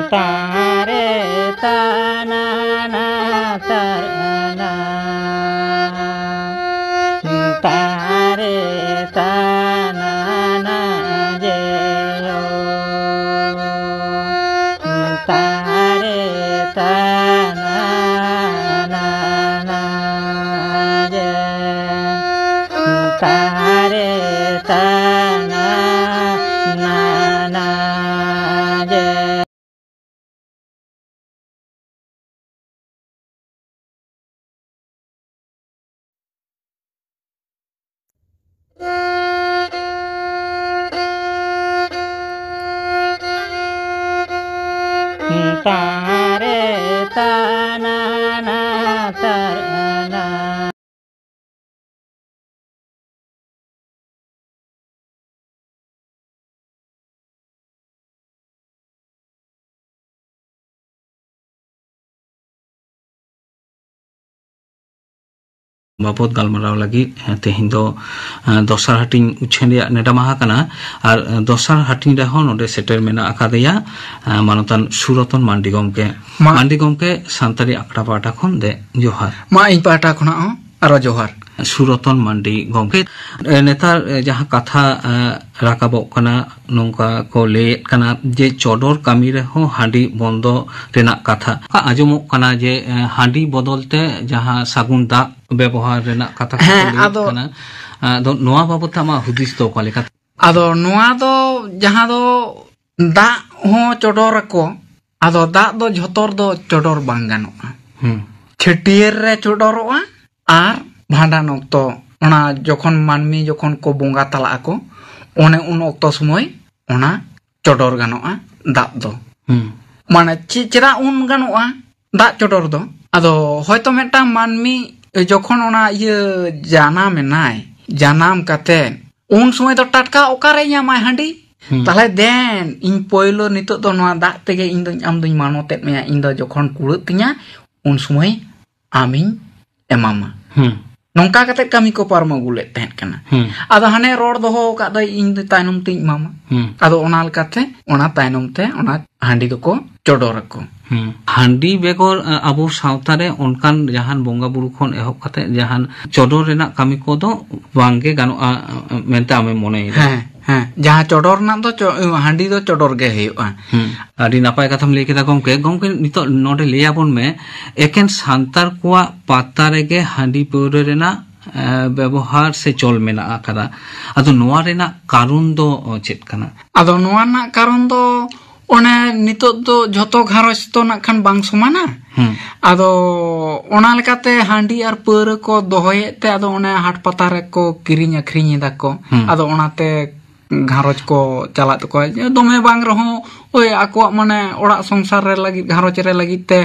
ᱛᱟᱨᱮ ᱛᱟᱱᱟ ᱱᱟ ᱛᱟᱨᱱᱟ᱾ ᱛᱟᱨᱮ ᱛᱟᱱᱟ ᱱᱟ ᱡᱮ ᱳ᱾ ᱛᱟᱨᱮ ᱛᱟᱱᱟ ᱱᱟ ᱱᱟ ᱡᱮ᱾ ᱛᱟᱨᱮ ᱛᱟᱱᱟ ᱱᱟ ᱱᱟ ᱡᱮ᱾ ᱛᱟᱨᱮ ᱛᱟᱱᱟ ᱱᱟ ᱛᱟᱨᱱᱟ᱾ ᱵᱟᱵᱚᱛ ᱜᱟᱞᱢᱟᱨᱟᱣ ᱞᱟᱹᱜᱤᱫ, ᱮ, ᱛᱮᱦᱮᱧ ᱫᱚ, ᱮ, ᱫᱚᱥᱟᱨ ᱦᱟᱹᱴᱤᱧ ᱩᱪᱷᱟᱹᱱ ᱨᱮᱭᱟᱜ ᱱᱮᱰᱟ ᱢᱟᱦᱟ ᱠᱟᱱᱟ᱾ ᱟᱨ, ᱮ, ᱫᱚᱥᱟᱨ ᱦᱟᱹᱴᱤᱧ ᱨᱮᱦᱚᱸ ᱱᱚᱰᱮ ᱥᱮᱴᱮᱨ ᱢᱮᱱᱟᱜ ᱟᱠᱟᱫᱮᱭᱟ, ᱮ, ᱢᱟᱱᱚᱛᱟᱱ ᱥᱩᱨᱚᱛᱚᱱ ᱢᱟᱱᱰᱤ ᱜᱚᱢᱠᱮ᱾ ᱢᱟ᱾ ᱢᱟᱱᱰᱤ ᱜᱚᱢᱠᱮ, ᱥᱟᱱᱛᱟᱲᱤ ᱟᱠᱷᱲᱟ ᱯᱟᱦᱴᱟ ᱠᱷᱚᱱ ᱫᱮ ᱡᱚᱦᱟᱨ᱾ ᱢᱟ, ᱤᱧ ᱯᱟᱦᱴᱟ ᱠᱷᱚᱱᱟᱜ ᱦᱚᱸ ᱟᱨᱚ ᱡᱚᱦᱟᱨ᱾ ᱥᱩᱨᱚᱛᱚᱱ ᱢᱟᱱᱰᱤ ᱜᱚᱢᱠᱮ, ᱮ, ᱱᱮᱛᱟᱨ, ᱮ, ᱡᱟᱦᱟᱸ ᱠᱟᱛᱷᱟ, ᱮ, ᱨᱟᱠᱟᱵᱚᱜ ᱠᱟᱱᱟ, ᱱᱚᱝᱠᱟ ᱠᱚ ᱞᱟᱹᱭᱮᱫ ᱠᱟᱱᱟ ᱡᱮ ᱪᱚᱰᱚᱨ ᱠᱟᱹᱢᱤ ᱨᱮᱦᱚᱸ ᱦᱟᱺᱰᱤ ᱵᱚᱱᱫᱚ ᱨᱮᱱᱟᱜ ᱠᱟᱛᱷᱟ ᱟᱸᱡᱚᱢᱚᱜ ᱠᱟᱱᱟ, ᱡᱮ, ᱮ, ᱦᱟᱺᱰᱤ ᱵᱚᱫᱚᱞ ᱛᱮ ᱡᱟᱦᱟᱸ ᱥᱟᱹᱜᱩᱱ ᱫᱟᱜ ᱵᱮᱵᱚᱦᱟᱨ ᱨᱮᱱᱟᱜ ᱠᱟᱛᱷᱟ ᱠᱚ ᱦᱮᱸ, ᱞᱟᱹᱭᱮᱫ ᱟᱫᱚ ᱠᱟᱱᱟ᱾ ᱟᱫᱚ ᱱᱚᱣᱟ ᱵᱟᱵᱚᱛ ᱛᱮ ᱟᱢᱟᱜ ᱦᱩᱫᱤᱥ ᱫᱚ ᱚᱠᱟ ᱞᱮᱠᱟ? ᱟᱫᱚ ᱱᱚᱣᱟ ᱫᱚ ᱡᱟᱦᱟᱸ ᱫᱚ ᱫᱟᱜ ᱦᱚᱸ ᱪᱚᱰᱚᱨ ᱟᱠᱚ, ᱟᱫᱚ ᱫᱟᱜ ᱫᱚ ᱡᱷᱚᱛᱚ ᱨᱮᱫᱚ ᱪᱚᱰᱚᱨ ᱵᱟᱝ ᱜᱟᱱᱚᱜᱼᱟ᱾ ᱦᱩᱸ᱾ ᱪᱷᱟᱹᱴᱭᱟᱹᱨ ᱨᱮ ᱪᱚᱰᱚᱨᱚᱜᱼᱟ ᱟᱨ ᱵᱷᱟᱸᱰᱟᱱ ᱚᱠᱛᱚ, ᱚᱱᱟ ᱡᱚᱠᱷᱚᱱ ᱢᱟᱹᱱᱢᱤ ᱡᱚᱠᱷᱚᱱ ᱠᱚ ᱵᱚᱸᱜᱟ ᱛᱟᱞᱟᱜ ᱟᱠᱚ, ᱚᱱᱮ ᱩᱱ ᱚᱠᱛᱚ ᱥᱚᱢᱚᱭ ᱚᱱᱟ ᱪᱚᱰᱚᱨ ᱜᱟᱱᱚᱜᱼᱟ ᱫᱟᱜ ᱫᱚ᱾ ᱦᱩᱸ᱾ ᱢᱟᱱᱮ ᱪᱮᱫ, ᱪᱮᱫᱟᱜ ᱩᱱ ᱜᱟᱱᱚᱜᱼᱟ ᱫᱟᱜ ᱪᱚᱰᱚᱨ ᱫᱚ? ᱟᱫᱚ ᱦᱚᱭᱛᱚ ᱢᱤᱫᱴᱟᱝ ᱢᱟᱹᱱᱢᱤ ᱡᱚᱠᱷᱚᱱ ᱚᱱᱟ ᱤᱭᱟᱹ ᱡᱟᱱᱟᱢ ᱮᱱᱟᱭ, ᱡᱟᱱᱟᱢ ᱠᱟᱛᱮ ᱩᱱ ᱥᱚᱢᱚᱭ ᱫᱚ ᱴᱟᱴᱠᱟ ᱚᱠᱟᱨᱮ ᱧᱟᱢᱟᱭ ᱦᱟᱺᱰᱤ? ᱦᱩᱸ᱾ ᱛᱟᱦᱞᱮ ᱫᱮᱱ, ᱤᱧ ᱯᱳᱭᱞᱳ ᱱᱤᱛᱚᱜ ᱫᱚ ᱱᱚᱣᱟ ᱫᱟᱜ ᱛᱮᱜᱮ ᱤᱧ ᱫᱚᱧ, ᱟᱢ ᱫᱚᱧ ᱢᱟᱱᱚᱛᱮᱫ ᱢᱮᱭᱟ, ᱤᱧ ᱫᱚ ᱡᱚᱠᱷᱚᱱ ᱠᱩᱲᱟᱹᱜ ᱛᱤᱧᱟ ᱩᱱ ᱥᱚᱢᱚᱭ ᱟᱢᱤᱧ ᱮᱢᱟᱢᱟ᱾ ᱦᱩᱸ᱾ ᱱᱚᱝᱠᱟ ᱠᱟᱛᱮ ᱠᱟᱹᱢᱤ ᱠᱚ ᱯᱟᱨᱚᱢ ᱟᱹᱜᱩ ᱞᱮᱫ ᱛᱟᱦᱮᱸᱫ ᱠᱟᱱᱟ᱾ ᱦᱩᱸ᱾ ᱟᱫᱚ ᱦᱟᱱᱮ ᱨᱚᱲ ᱫᱚᱦᱚ ᱟᱠᱟᱫ ᱫᱚᱭ, ᱤᱧ ᱫᱚ ᱛᱟᱭᱱᱚᱢ ᱛᱤᱧ ᱮᱢᱟᱢᱟ᱾ ᱦᱩᱸ᱾ ᱟᱫᱚ ᱚᱱᱟ ᱞᱮᱠᱟᱛᱮ ᱚᱱᱟ ᱛᱟᱭᱱᱚᱢ ᱛᱮ ᱚᱱᱟ ᱦᱟᱺᱰᱤ ᱫᱚᱠᱚ ᱪᱚᱰᱚᱨ ᱟᱠᱚ᱾ ᱦᱩᱸ᱾ ᱦᱟᱺᱰᱤ ᱵᱮᱜᱚᱨ, ᱟ, ᱟᱵᱚ ᱥᱟᱶᱛᱟ ᱨᱮ ᱚᱱᱠᱟᱱ ᱡᱟᱦᱟᱱ ᱵᱚᱸᱜᱟ ᱵᱩᱨᱩ ᱠᱷᱚᱱ ᱮᱦᱚᱵ ᱠᱟᱛᱮ ᱡᱟᱦᱟᱱ ᱪᱚᱰᱚᱨ ᱨᱮᱱᱟᱜ ᱠᱟᱹᱢᱤ ᱠᱚᱫᱚ ᱵᱟᱝᱜᱮ ᱜᱟᱱᱚᱜᱼᱟ, ᱟ, ᱢᱮᱱᱛᱮ ᱟᱢᱮᱢ ᱢᱚᱱᱮᱭᱮᱫᱟ? ᱦᱮᱸ, ᱦᱮᱸ, ᱡᱟᱦᱟᱸ ᱪᱚᱰᱚᱨ ᱨᱮᱱᱟᱜ ᱫᱚ ᱪᱚ-, ᱦᱟᱺᱰᱤ ᱫᱚ ᱪᱚᱰᱚᱨ ᱜᱮ ᱦᱩᱭᱩᱜᱼᱟ᱾ ᱦᱩᱸ᱾ ᱟᱹᱰᱤ ᱱᱟᱯᱟᱭ ᱠᱟᱛᱷᱟᱢ ᱞᱟᱹᱭ ᱠᱮᱫᱟ ᱜᱚᱢᱠᱮ᱾ ᱜᱚᱢᱠᱮ, ᱱᱤᱛᱚᱜ ᱱᱚᱰᱮ ᱞᱟᱹᱭ ᱟᱵᱚᱱ ᱢᱮ, ᱮᱠᱮᱱ ᱥᱟᱱᱛᱟᱲ ᱠᱚᱣᱟᱜ ᱯᱟᱛᱟ ᱨᱮᱜᱮ ᱦᱟᱺᱰᱤ ᱯᱟᱹᱣᱨᱟᱹ ᱨᱮᱱᱟᱜ, ᱮ, ᱵᱮᱵᱚᱦᱟᱨ ᱥᱮ ᱪᱚᱞ ᱢᱮᱱᱟᱜ ᱟᱠᱟᱫᱟ᱾ ᱟᱫᱚ ᱱᱚᱣᱟ ᱨᱮᱱᱟᱜ ᱠᱟᱨᱚᱱ ᱫᱚ, ᱚ, ᱪᱮᱫ ᱠᱟᱱᱟ? ᱟᱫᱚ ᱱᱚᱣᱟ ᱨᱮᱱᱟᱜ ᱠᱟᱨᱚᱱ ᱫᱚ ᱚᱱᱮ ᱱᱤᱛᱚᱜ ᱫᱚ ᱡᱷᱚᱛᱚ ᱜᱷᱟᱨᱚᱸᱡᱽ ᱛᱚ ᱱᱟᱜ ᱠᱷᱟᱱ ᱵᱟᱝ ᱥᱚᱢᱟᱱᱟ᱾ ᱦᱩᱸ᱾ ᱟᱫᱚ ᱚᱱᱟ ᱞᱮᱠᱟᱛᱮ ᱦᱟᱺᱰᱤ ᱟᱨ ᱯᱟᱹᱣᱨᱟᱹ ᱠᱚ ᱫᱚᱦᱚᱭᱮᱫ ᱛᱮ ᱟᱫᱚ ᱚᱱᱮ ᱦᱟᱴ ᱯᱟᱛᱟ ᱨᱮᱠᱚ ᱠᱤᱨᱤᱧ ᱟᱹᱠᱷᱨᱤᱧ ᱮᱫᱟ ᱠᱚ᱾ ᱦᱩᱸ᱾ ᱟᱫᱚ ᱚᱱᱟᱛᱮ ᱜᱷᱟᱨᱚᱸᱡᱽ ᱠᱚ ᱪᱟᱞᱟᱜ ᱛᱟᱠᱚᱣᱟ᱾ ᱡᱮ ᱫᱚᱢᱮ ᱵᱟᱝ ᱨᱮᱦᱚᱸ ᱳᱭ ᱟᱠᱚᱣᱟᱜ ᱢᱟᱱᱮ ᱚᱲᱟᱜ ᱥᱚᱝᱥᱟᱨ ᱨᱮ ᱞᱟᱹᱜᱤᱫ, ᱜᱷᱟᱨᱚᱸᱡᱽ ᱨᱮ ᱞᱟᱹᱜᱤᱫ ᱛᱮ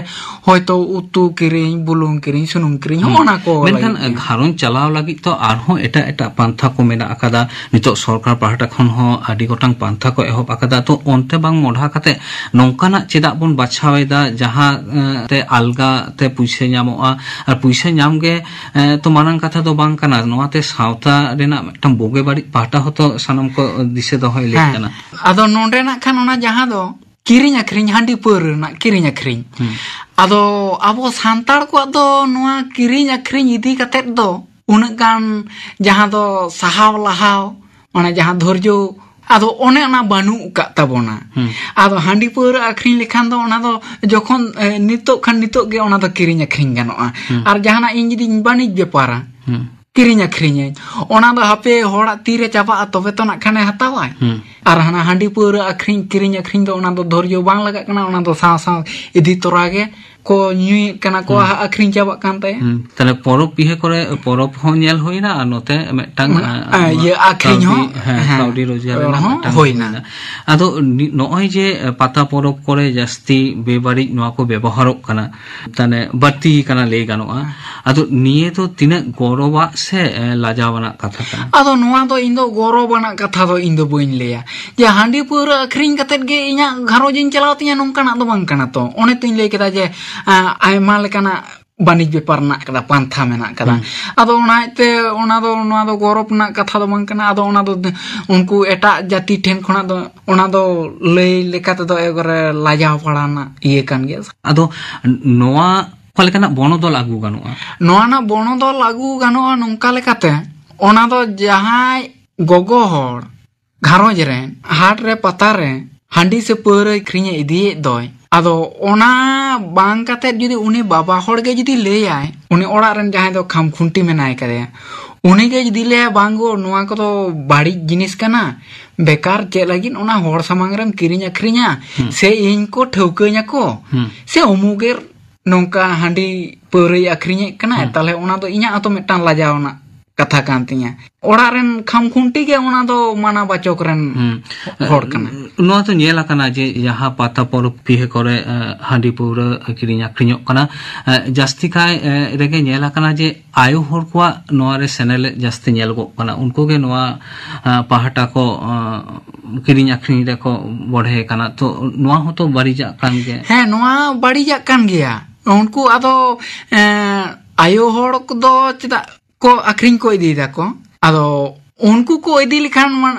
ᱦᱚᱭᱛᱳ ᱩᱛᱩ ᱠᱤᱨᱤᱧ, ᱵᱩᱞᱩᱝ ᱠᱤᱨᱤᱧ, ᱥᱩᱱᱩᱢ ᱠᱤᱨᱤᱧ, ᱦᱩᱸ᱾ ᱦᱚᱸᱜᱼᱚ ᱱᱟ ᱠᱚ ᱢᱮᱱᱠᱷᱟᱱ ᱞᱟᱹᱜᱤᱫ ᱜᱮ᱾ ᱜᱷᱟᱨᱚᱸᱡᱽ ᱪᱟᱞᱟᱣ ᱞᱟᱹᱜᱤᱫ ᱛᱚ ᱟᱨᱦᱚᱸ ᱮᱴᱟᱜ ᱮᱴᱟᱜ ᱯᱟᱱᱛᱷᱟ ᱠᱚ ᱢᱮᱱᱟᱜ ᱟᱠᱟᱫᱟ᱾ ᱱᱤᱛᱚᱜ ᱥᱚᱨᱠᱟᱨ ᱯᱟᱦᱴᱟ ᱠᱷᱚᱱ ᱦᱚᱸ ᱟᱹᱰᱤ ᱜᱚᱴᱟᱝ ᱯᱟᱱᱛᱷᱟ ᱠᱚ ᱮᱦᱚᱵ ᱟᱠᱟᱫᱟ᱾ ᱛᱚ ᱚᱱᱛᱮ ᱵᱟᱝ ᱢᱚᱰᱷᱟ ᱠᱟᱛᱮ ᱱᱚᱝᱠᱟᱱᱟᱜ ᱪᱮᱫᱟᱜ ᱵᱚᱱ ᱵᱟᱪᱷᱟᱣ ᱮᱫᱟ ᱡᱟᱦᱟᱸ, ᱮ, ᱛᱮ ᱟᱞᱜᱟ ᱛᱮ ᱯᱩᱭᱥᱟᱹ ᱧᱟᱢᱚᱜᱼᱟ? ᱟᱨ ᱯᱩᱭᱥᱟᱹ ᱧᱟᱢ ᱜᱮ, ᱮ, ᱛᱚ ᱢᱟᱨᱟᱝ ᱠᱟᱛᱷᱟ ᱫᱚ ᱵᱟᱝ ᱠᱟᱱᱟ᱾ ᱱᱚᱣᱟᱛᱮ ᱥᱟᱶᱛᱟ ᱨᱮᱱᱟᱜ ᱢᱤᱫᱴᱟᱝ ᱵᱩᱜᱤ ᱵᱟᱹᱲᱤᱡ ᱯᱟᱦᱴᱟ ᱦᱚᱸᱛᱚ ᱥᱟᱱᱟᱢ ᱠᱚ ᱫᱤᱥᱟᱹ ᱫᱚᱦᱚᱭ ᱞᱮᱠ ᱦᱮᱸ᱾ ᱠᱟᱱᱟ᱾ ᱟᱫᱚ ᱱᱚᱰᱮ ᱱᱟᱜ ᱠᱷᱟᱱ ᱚᱱᱟ ᱡᱟᱦᱟᱸ ᱫᱚ ᱠᱤᱨᱤᱧ ᱟᱹᱠᱷᱨᱤᱧ, ᱦᱟᱺᱰᱤ ᱯᱟᱹᱣᱨᱟᱹ ᱨᱮᱱᱟᱜ ᱠᱤᱨᱤᱧ ᱟᱹᱠᱷᱨᱤᱧ᱾ ᱦᱩᱸ᱾ ᱟᱫᱚ ᱟᱵᱚ ᱥᱟᱱᱛᱟᱲ ᱠᱚᱣᱟᱜ ᱫᱚ ᱱᱚᱣᱟ ᱠᱤᱨᱤᱧ ᱟᱹᱠᱷᱨᱤᱧ ᱤᱫᱤ ᱠᱟᱛᱮᱫ ᱫᱚ ᱩᱱᱟᱹᱜ ᱜᱟᱱ ᱡᱟᱦᱟᱸ ᱫᱚ ᱥᱟᱦᱟᱣ ᱞᱟᱦᱟᱣ, ᱚᱱᱟ ᱡᱟᱦᱟᱸ ᱫᱷᱳᱨᱡᱚ, ᱟᱫᱚ ᱚᱱᱮ ᱚᱱᱟ ᱵᱟᱹᱱᱩᱜ ᱟᱠᱟᱫ ᱛᱟᱵᱚᱱᱟ᱾ ᱦᱩᱸ᱾ ᱟᱫᱚ ᱦᱟᱺᱰᱤ ᱯᱟᱹᱣᱨᱟᱹ ᱟᱹᱠᱷᱨᱤᱧ ᱞᱮᱠᱷᱟᱱ ᱫᱚ ᱚᱱᱟ ᱫᱚ ᱡᱚᱠᱷᱚᱱ, ᱮ, ᱱᱤᱛᱚᱜ ᱠᱷᱟᱱ ᱱᱤᱛᱚᱜ ᱜᱮ ᱚᱱᱟ ᱫᱚ ᱠᱤᱨᱤᱧ ᱟᱹᱠᱷᱨᱤᱧ ᱜᱟᱱᱚᱜᱼᱟ᱾ ᱦᱩᱸ᱾ ᱟᱨ ᱡᱟᱦᱟᱱᱟᱜ ᱤᱧ ᱡᱩᱫᱤᱧ ᱵᱟᱹᱱᱤᱡᱽ ᱵᱮᱯᱟᱨᱟ, ᱦᱩᱸ᱾ ᱠᱤᱨᱤᱧ ᱟᱹᱠᱷᱨᱤᱧᱟᱹᱧ᱾ ᱚᱱᱟ ᱫᱚ ᱦᱟᱯᱮ ᱦᱚᱲᱟᱜ ᱛᱤᱨᱮ ᱪᱟᱵᱟᱜᱼᱟ, ᱛᱚᱵᱮ ᱛᱚ ᱱᱟᱜ ᱠᱷᱟᱱᱮ ᱦᱟᱛᱟᱣᱟᱭ᱾ ᱦᱩᱸ᱾ ᱟᱨ ᱦᱟᱱᱟ ᱦᱟᱺᱰᱤ ᱯᱟᱹᱣᱨᱟᱹ ᱟᱹᱠᱷᱨᱤᱧ, ᱠᱤᱨᱤᱧ ᱟᱹᱠᱷᱨᱤᱧ ᱫᱚ ᱚᱱᱟ ᱫᱚ ᱫᱷᱳᱨᱡᱚ ᱵᱟᱝ ᱞᱟᱜᱟᱜ ᱠᱟᱱᱟ, ᱚᱱᱟ ᱫᱚ ᱥᱟᱶ ᱥᱟᱶ ᱤᱫᱤ ᱛᱚᱨᱟ ᱜᱮ ᱠᱚ ᱧᱩᱭᱮᱫ ᱠᱟᱱᱟ ᱠᱚ, ᱦᱩᱸ᱾ ᱟᱹᱠᱷᱨᱤᱧ ᱪᱟᱵᱟᱜ ᱠᱟᱱ ᱛᱟᱭᱟ᱾ ᱦᱩᱸ᱾ ᱛᱟᱦᱞᱮ ᱯᱚᱨᱚᱵᱽ ᱯᱤᱦᱟᱹ ᱠᱚᱨᱮ ᱯᱚᱨᱚᱵᱽ ᱦᱚᱸ ᱧᱮᱞ ᱦᱩᱭᱱᱟ, ᱟᱨ ᱱᱚᱛᱮ ᱢᱤᱫᱴᱟᱝ, ᱢᱟᱱᱮ, ᱟ, ᱟ, ᱤᱭᱟᱹ ᱟᱹᱠᱷᱨᱤᱧ ᱠᱟᱹᱣᱰᱤ, ᱦᱚᱸ, ᱦᱮᱸ, ᱦᱮᱸ, ᱠᱟᱹᱣᱰᱤ ᱨᱳᱡᱽᱜᱟᱨ ᱨᱮᱱᱟᱜ ᱦᱚᱸ ᱢᱤᱫᱴᱟᱝ ᱦᱩᱭᱱᱟ᱾ ᱦᱩᱭᱱᱟ᱾ ᱟᱫᱚ ᱱᱤ-, ᱱᱚᱜᱼᱚᱭ ᱡᱮ ᱯᱟᱛᱟ ᱯᱚᱨᱚᱵᱽ ᱠᱚᱨᱮ ᱡᱟᱹᱥᱛᱤ ᱵᱮᱵᱟᱹᱲᱤᱡ ᱱᱚᱣᱟ ᱠᱚ ᱵᱮᱵᱚᱦᱟᱨᱚᱜ ᱠᱟᱱᱟ, ᱛᱟᱦᱞᱮ ᱵᱟᱹᱲᱛᱤ ᱠᱟᱱᱟ ᱞᱟᱹᱭ ᱜᱟᱱᱚᱜᱼᱟ᱾ ᱟᱫᱚ ᱱᱤᱭᱟᱹ ᱫᱚ ᱛᱤᱱᱟᱹᱜ ᱜᱚᱨᱚᱵᱟᱜ ᱥᱮ, ᱮ, ᱞᱟᱡᱟᱣ ᱟᱱᱟᱜ ᱠᱟᱛᱷᱟ ᱠᱟᱱᱟ? ᱟᱫᱚ ᱱᱚᱣᱟ ᱫᱚ ᱤᱧ ᱫᱚ ᱜᱚᱨᱚᱵ ᱟᱱᱟᱜ ᱠᱟᱛᱷᱟ ᱫᱚ ᱤᱧ ᱫᱚ ᱵᱟᱹᱧ ᱞᱟᱹᱭᱟ᱾ ᱡᱮ ᱦᱟᱺᱰᱤ ᱯᱟᱹᱣᱨᱟᱹ ᱟᱹᱠᱷᱨᱤᱧ ᱠᱟᱛᱮᱫ ᱜᱮ ᱤᱧᱟᱹᱜ ᱜᱷᱟᱨᱚᱸᱡᱽ ᱤᱧ ᱪᱟᱞᱟᱣ ᱛᱤᱧᱟ, ᱱᱚᱝᱠᱟᱱᱟᱜ ᱫᱚ ᱵᱟᱝ ᱠᱟᱱᱟ ᱛᱚ᱾ ᱚᱱᱮ ᱛᱚᱧ ᱞᱟᱹᱭ ᱠᱮᱫᱟ ᱡᱮ, ᱟ, ᱟᱭᱢᱟ ᱞᱮᱠᱟᱱᱟᱜ ᱵᱟᱹᱱᱤᱡᱽ ᱵᱮᱯᱟᱨ ᱨᱮᱱᱟᱜ ᱠᱟᱫᱟ, ᱯᱟᱱᱛᱷᱟ ᱢᱮᱱᱟᱜ ᱠᱟᱫᱟ᱾ ᱦᱩᱸ᱾ ᱟᱫᱚ ᱚᱱᱟ ᱛᱮ ᱚᱱᱟ ᱫᱚ, ᱱᱚᱣᱟ ᱫᱚ ᱜᱚᱨᱚᱵ ᱨᱮᱱᱟᱜ ᱠᱟᱛᱷᱟ ᱫᱚ ᱵᱟᱝ ᱠᱟᱱᱟ᱾ ᱟᱫᱚ ᱚᱱᱟ ᱫᱚ ᱩᱱᱠᱩ ᱮᱴᱟᱜ ᱡᱟᱹᱛᱤ ᱴᱷᱮᱱ ᱠᱷᱚᱱᱟᱜ ᱫᱚ, ᱚᱱᱟ ᱫᱚ ᱞᱟᱹᱭ ᱞᱮᱠᱟ ᱛᱮᱫᱚ ᱮᱠᱵᱟᱨᱮ ᱞᱟᱡᱟᱣ ᱯᱟᱲᱟ ᱨᱮᱱᱟᱜ ᱤᱭᱟᱹ ᱠᱟᱱ ᱜᱮᱭᱟ᱾ ᱟᱫᱚ ᱱᱚᱣᱟ ᱚᱠᱟ ᱞᱮᱠᱟᱱᱟᱜ ᱵᱚᱱᱚᱫᱚᱞ ᱟᱹᱜᱩ ᱜᱟᱱᱚᱜᱼᱟ? ᱱᱚᱣᱟ ᱨᱮᱱᱟᱜ ᱵᱚᱱᱚᱫᱚᱞ ᱟᱹᱜᱩ ᱜᱟᱱᱚᱜᱼᱟ ᱱᱚᱝᱠᱟ ᱞᱮᱠᱟᱛᱮ, ᱚᱱᱟ ᱫᱚ ᱡᱟᱦᱟᱸᱭ ᱜᱚᱜᱚ ᱦᱚᱲ ᱜᱷᱟᱨᱚᱸᱡᱽ ᱨᱮ ᱦᱟᱴ ᱨᱮ ᱯᱟᱛᱟ ᱨᱮ ᱦᱟᱺᱰᱤ ᱥᱮ ᱯᱟᱹᱣᱨᱟᱹ ᱟᱹᱠᱷᱨᱤᱧᱮ ᱤᱫᱤᱭᱮᱫ ᱫᱚᱭ, ᱟᱫᱚ ᱚᱱᱟ ᱵᱟᱝ ᱠᱟᱛᱮᱫ ᱡᱩᱫᱤ ᱩᱱᱤ ᱵᱟᱵᱟ ᱦᱚᱲ ᱜᱮ ᱡᱩᱫᱤ ᱞᱟᱹᱭᱟᱭ, ᱩᱱᱤ ᱚᱲᱟᱜ ᱨᱮᱱ ᱡᱟᱦᱟᱸᱭ ᱫᱚ ᱠᱷᱟᱢ ᱠᱷᱩᱱᱴᱤ ᱢᱮᱱᱟᱭ ᱠᱟᱫᱮᱭᱟ, ᱩᱱᱤ ᱜᱮ ᱡᱩᱫᱤ ᱞᱟᱹᱭᱟᱭ, "ᱵᱟᱝ ᱜᱚ, ᱱᱚᱣᱟ ᱠᱚᱫᱚ ᱵᱟᱹᱲᱤᱡ ᱡᱤᱱᱤᱥ ᱠᱟᱱᱟ, ᱵᱮᱠᱟᱨ ᱪᱮᱫ ᱞᱟᱹᱜᱤᱫ ᱚᱱᱟ ᱦᱚᱲ ᱥᱟᱢᱟᱝ ᱨᱮᱢ ᱠᱤᱨᱤᱧ ᱟᱹᱠᱷᱨᱤᱧᱟ?" ᱦᱩᱸ᱾ ᱥᱮ ᱤᱧ ᱠᱚ ᱴᱷᱟᱹᱣᱠᱟᱹᱧᱟ ᱠᱚ, ᱦᱩᱸ᱾ ᱥᱮ ᱚᱢᱩᱠᱮᱨ ᱱᱚᱝᱠᱟ ᱦᱟᱺᱰᱤ ᱯᱟᱹᱣᱨᱟᱹᱭ ᱟᱹᱠᱷᱨᱤᱧᱮᱫ ᱠᱟᱱᱟᱭ, ᱦᱩᱸ᱾ ᱛᱟᱦᱞᱮ ᱚᱱᱟ ᱫᱚ ᱤᱧᱟᱹᱜ ᱦᱚᱸᱛᱚ ᱢᱤᱫᱴᱟᱝ ᱞᱟᱡᱟᱣ ᱨᱮᱱᱟᱜ ᱠᱟᱛᱷᱟ ᱠᱟᱱ ᱛᱤᱧᱟᱹ᱾ ᱚᱲᱟᱜ ᱨᱮᱱ ᱠᱷᱟᱢ ᱠᱷᱩᱱᱴᱤ ᱜᱮ ᱚᱱᱟ ᱫᱚ ᱢᱟᱱᱟ ᱵᱟᱪᱚᱠ ᱨᱮᱱ ᱦᱩᱸ᱾ ᱦᱚᱲ ᱠᱟᱱᱟ᱾ ᱱᱚᱣᱟ ᱫᱚ ᱧᱮᱞ ᱟᱠᱟᱱᱟ ᱡᱮ ᱡᱟᱦᱟᱸ ᱯᱟᱛᱟ ᱯᱚᱨᱚᱵᱽ ᱯᱤᱦᱟᱹ ᱠᱚᱨᱮ, ᱮ, ᱦᱟᱺᱰᱤ ᱯᱟᱹᱣᱨᱟᱹ ᱠᱤᱨᱤᱧ ᱟᱹᱠᱷᱨᱤᱧᱚᱜ ᱠᱟᱱᱟ, ᱮ, ᱡᱟᱹᱥᱛᱤ ᱠᱟᱭ, ᱮ, ᱨᱮᱜᱮ ᱧᱮᱞ ᱟᱠᱟᱱᱟ ᱡᱮ ᱟᱭᱳ ᱦᱚᱲ ᱠᱚᱣᱟᱜ ᱱᱚᱣᱟ ᱨᱮ ᱥᱮᱱᱮᱞᱮᱫ ᱡᱟᱹᱥᱛᱤ ᱧᱮᱞᱚᱜᱚᱜ ᱠᱟᱱᱟ᱾ ᱩᱱᱠᱩ ᱜᱮ ᱱᱚᱣᱟ, ᱮ, ᱯᱟᱦᱴᱟ ᱠᱚ, ᱮ, ᱠᱤᱨᱤᱧ ᱟᱹᱠᱷᱨᱤᱧ ᱨᱮᱠᱚ ᱵᱚᱲᱦᱮ ᱠᱟᱱᱟ᱾ ᱛᱚ ᱱᱚᱣᱟ ᱦᱚᱸᱛᱚ ᱵᱟᱹᱲᱤᱡᱟᱜ ᱠᱟᱱ ᱜᱮ᱾ ᱦᱮᱸ, ᱱᱚᱣᱟ ᱵᱟᱹᱲᱤᱡᱟᱜ ᱠᱟᱱ ᱜᱮᱭᱟ᱾ ᱩᱱᱠᱩ ᱟᱫᱚ, ᱮ, ᱟᱭᱳ ᱦᱚᱲ ᱠᱚᱫᱚ ᱪᱮᱫᱟᱜ ᱠᱚ ᱟᱹᱠᱷᱨᱤᱧ ᱠᱚ ᱤᱫᱤᱭ ᱫᱟᱠᱚ? ᱟᱫᱚ ᱩᱱᱠᱩ ᱠᱚ ᱤᱫᱤ ᱞᱮᱠᱷᱟᱱ ᱢᱟ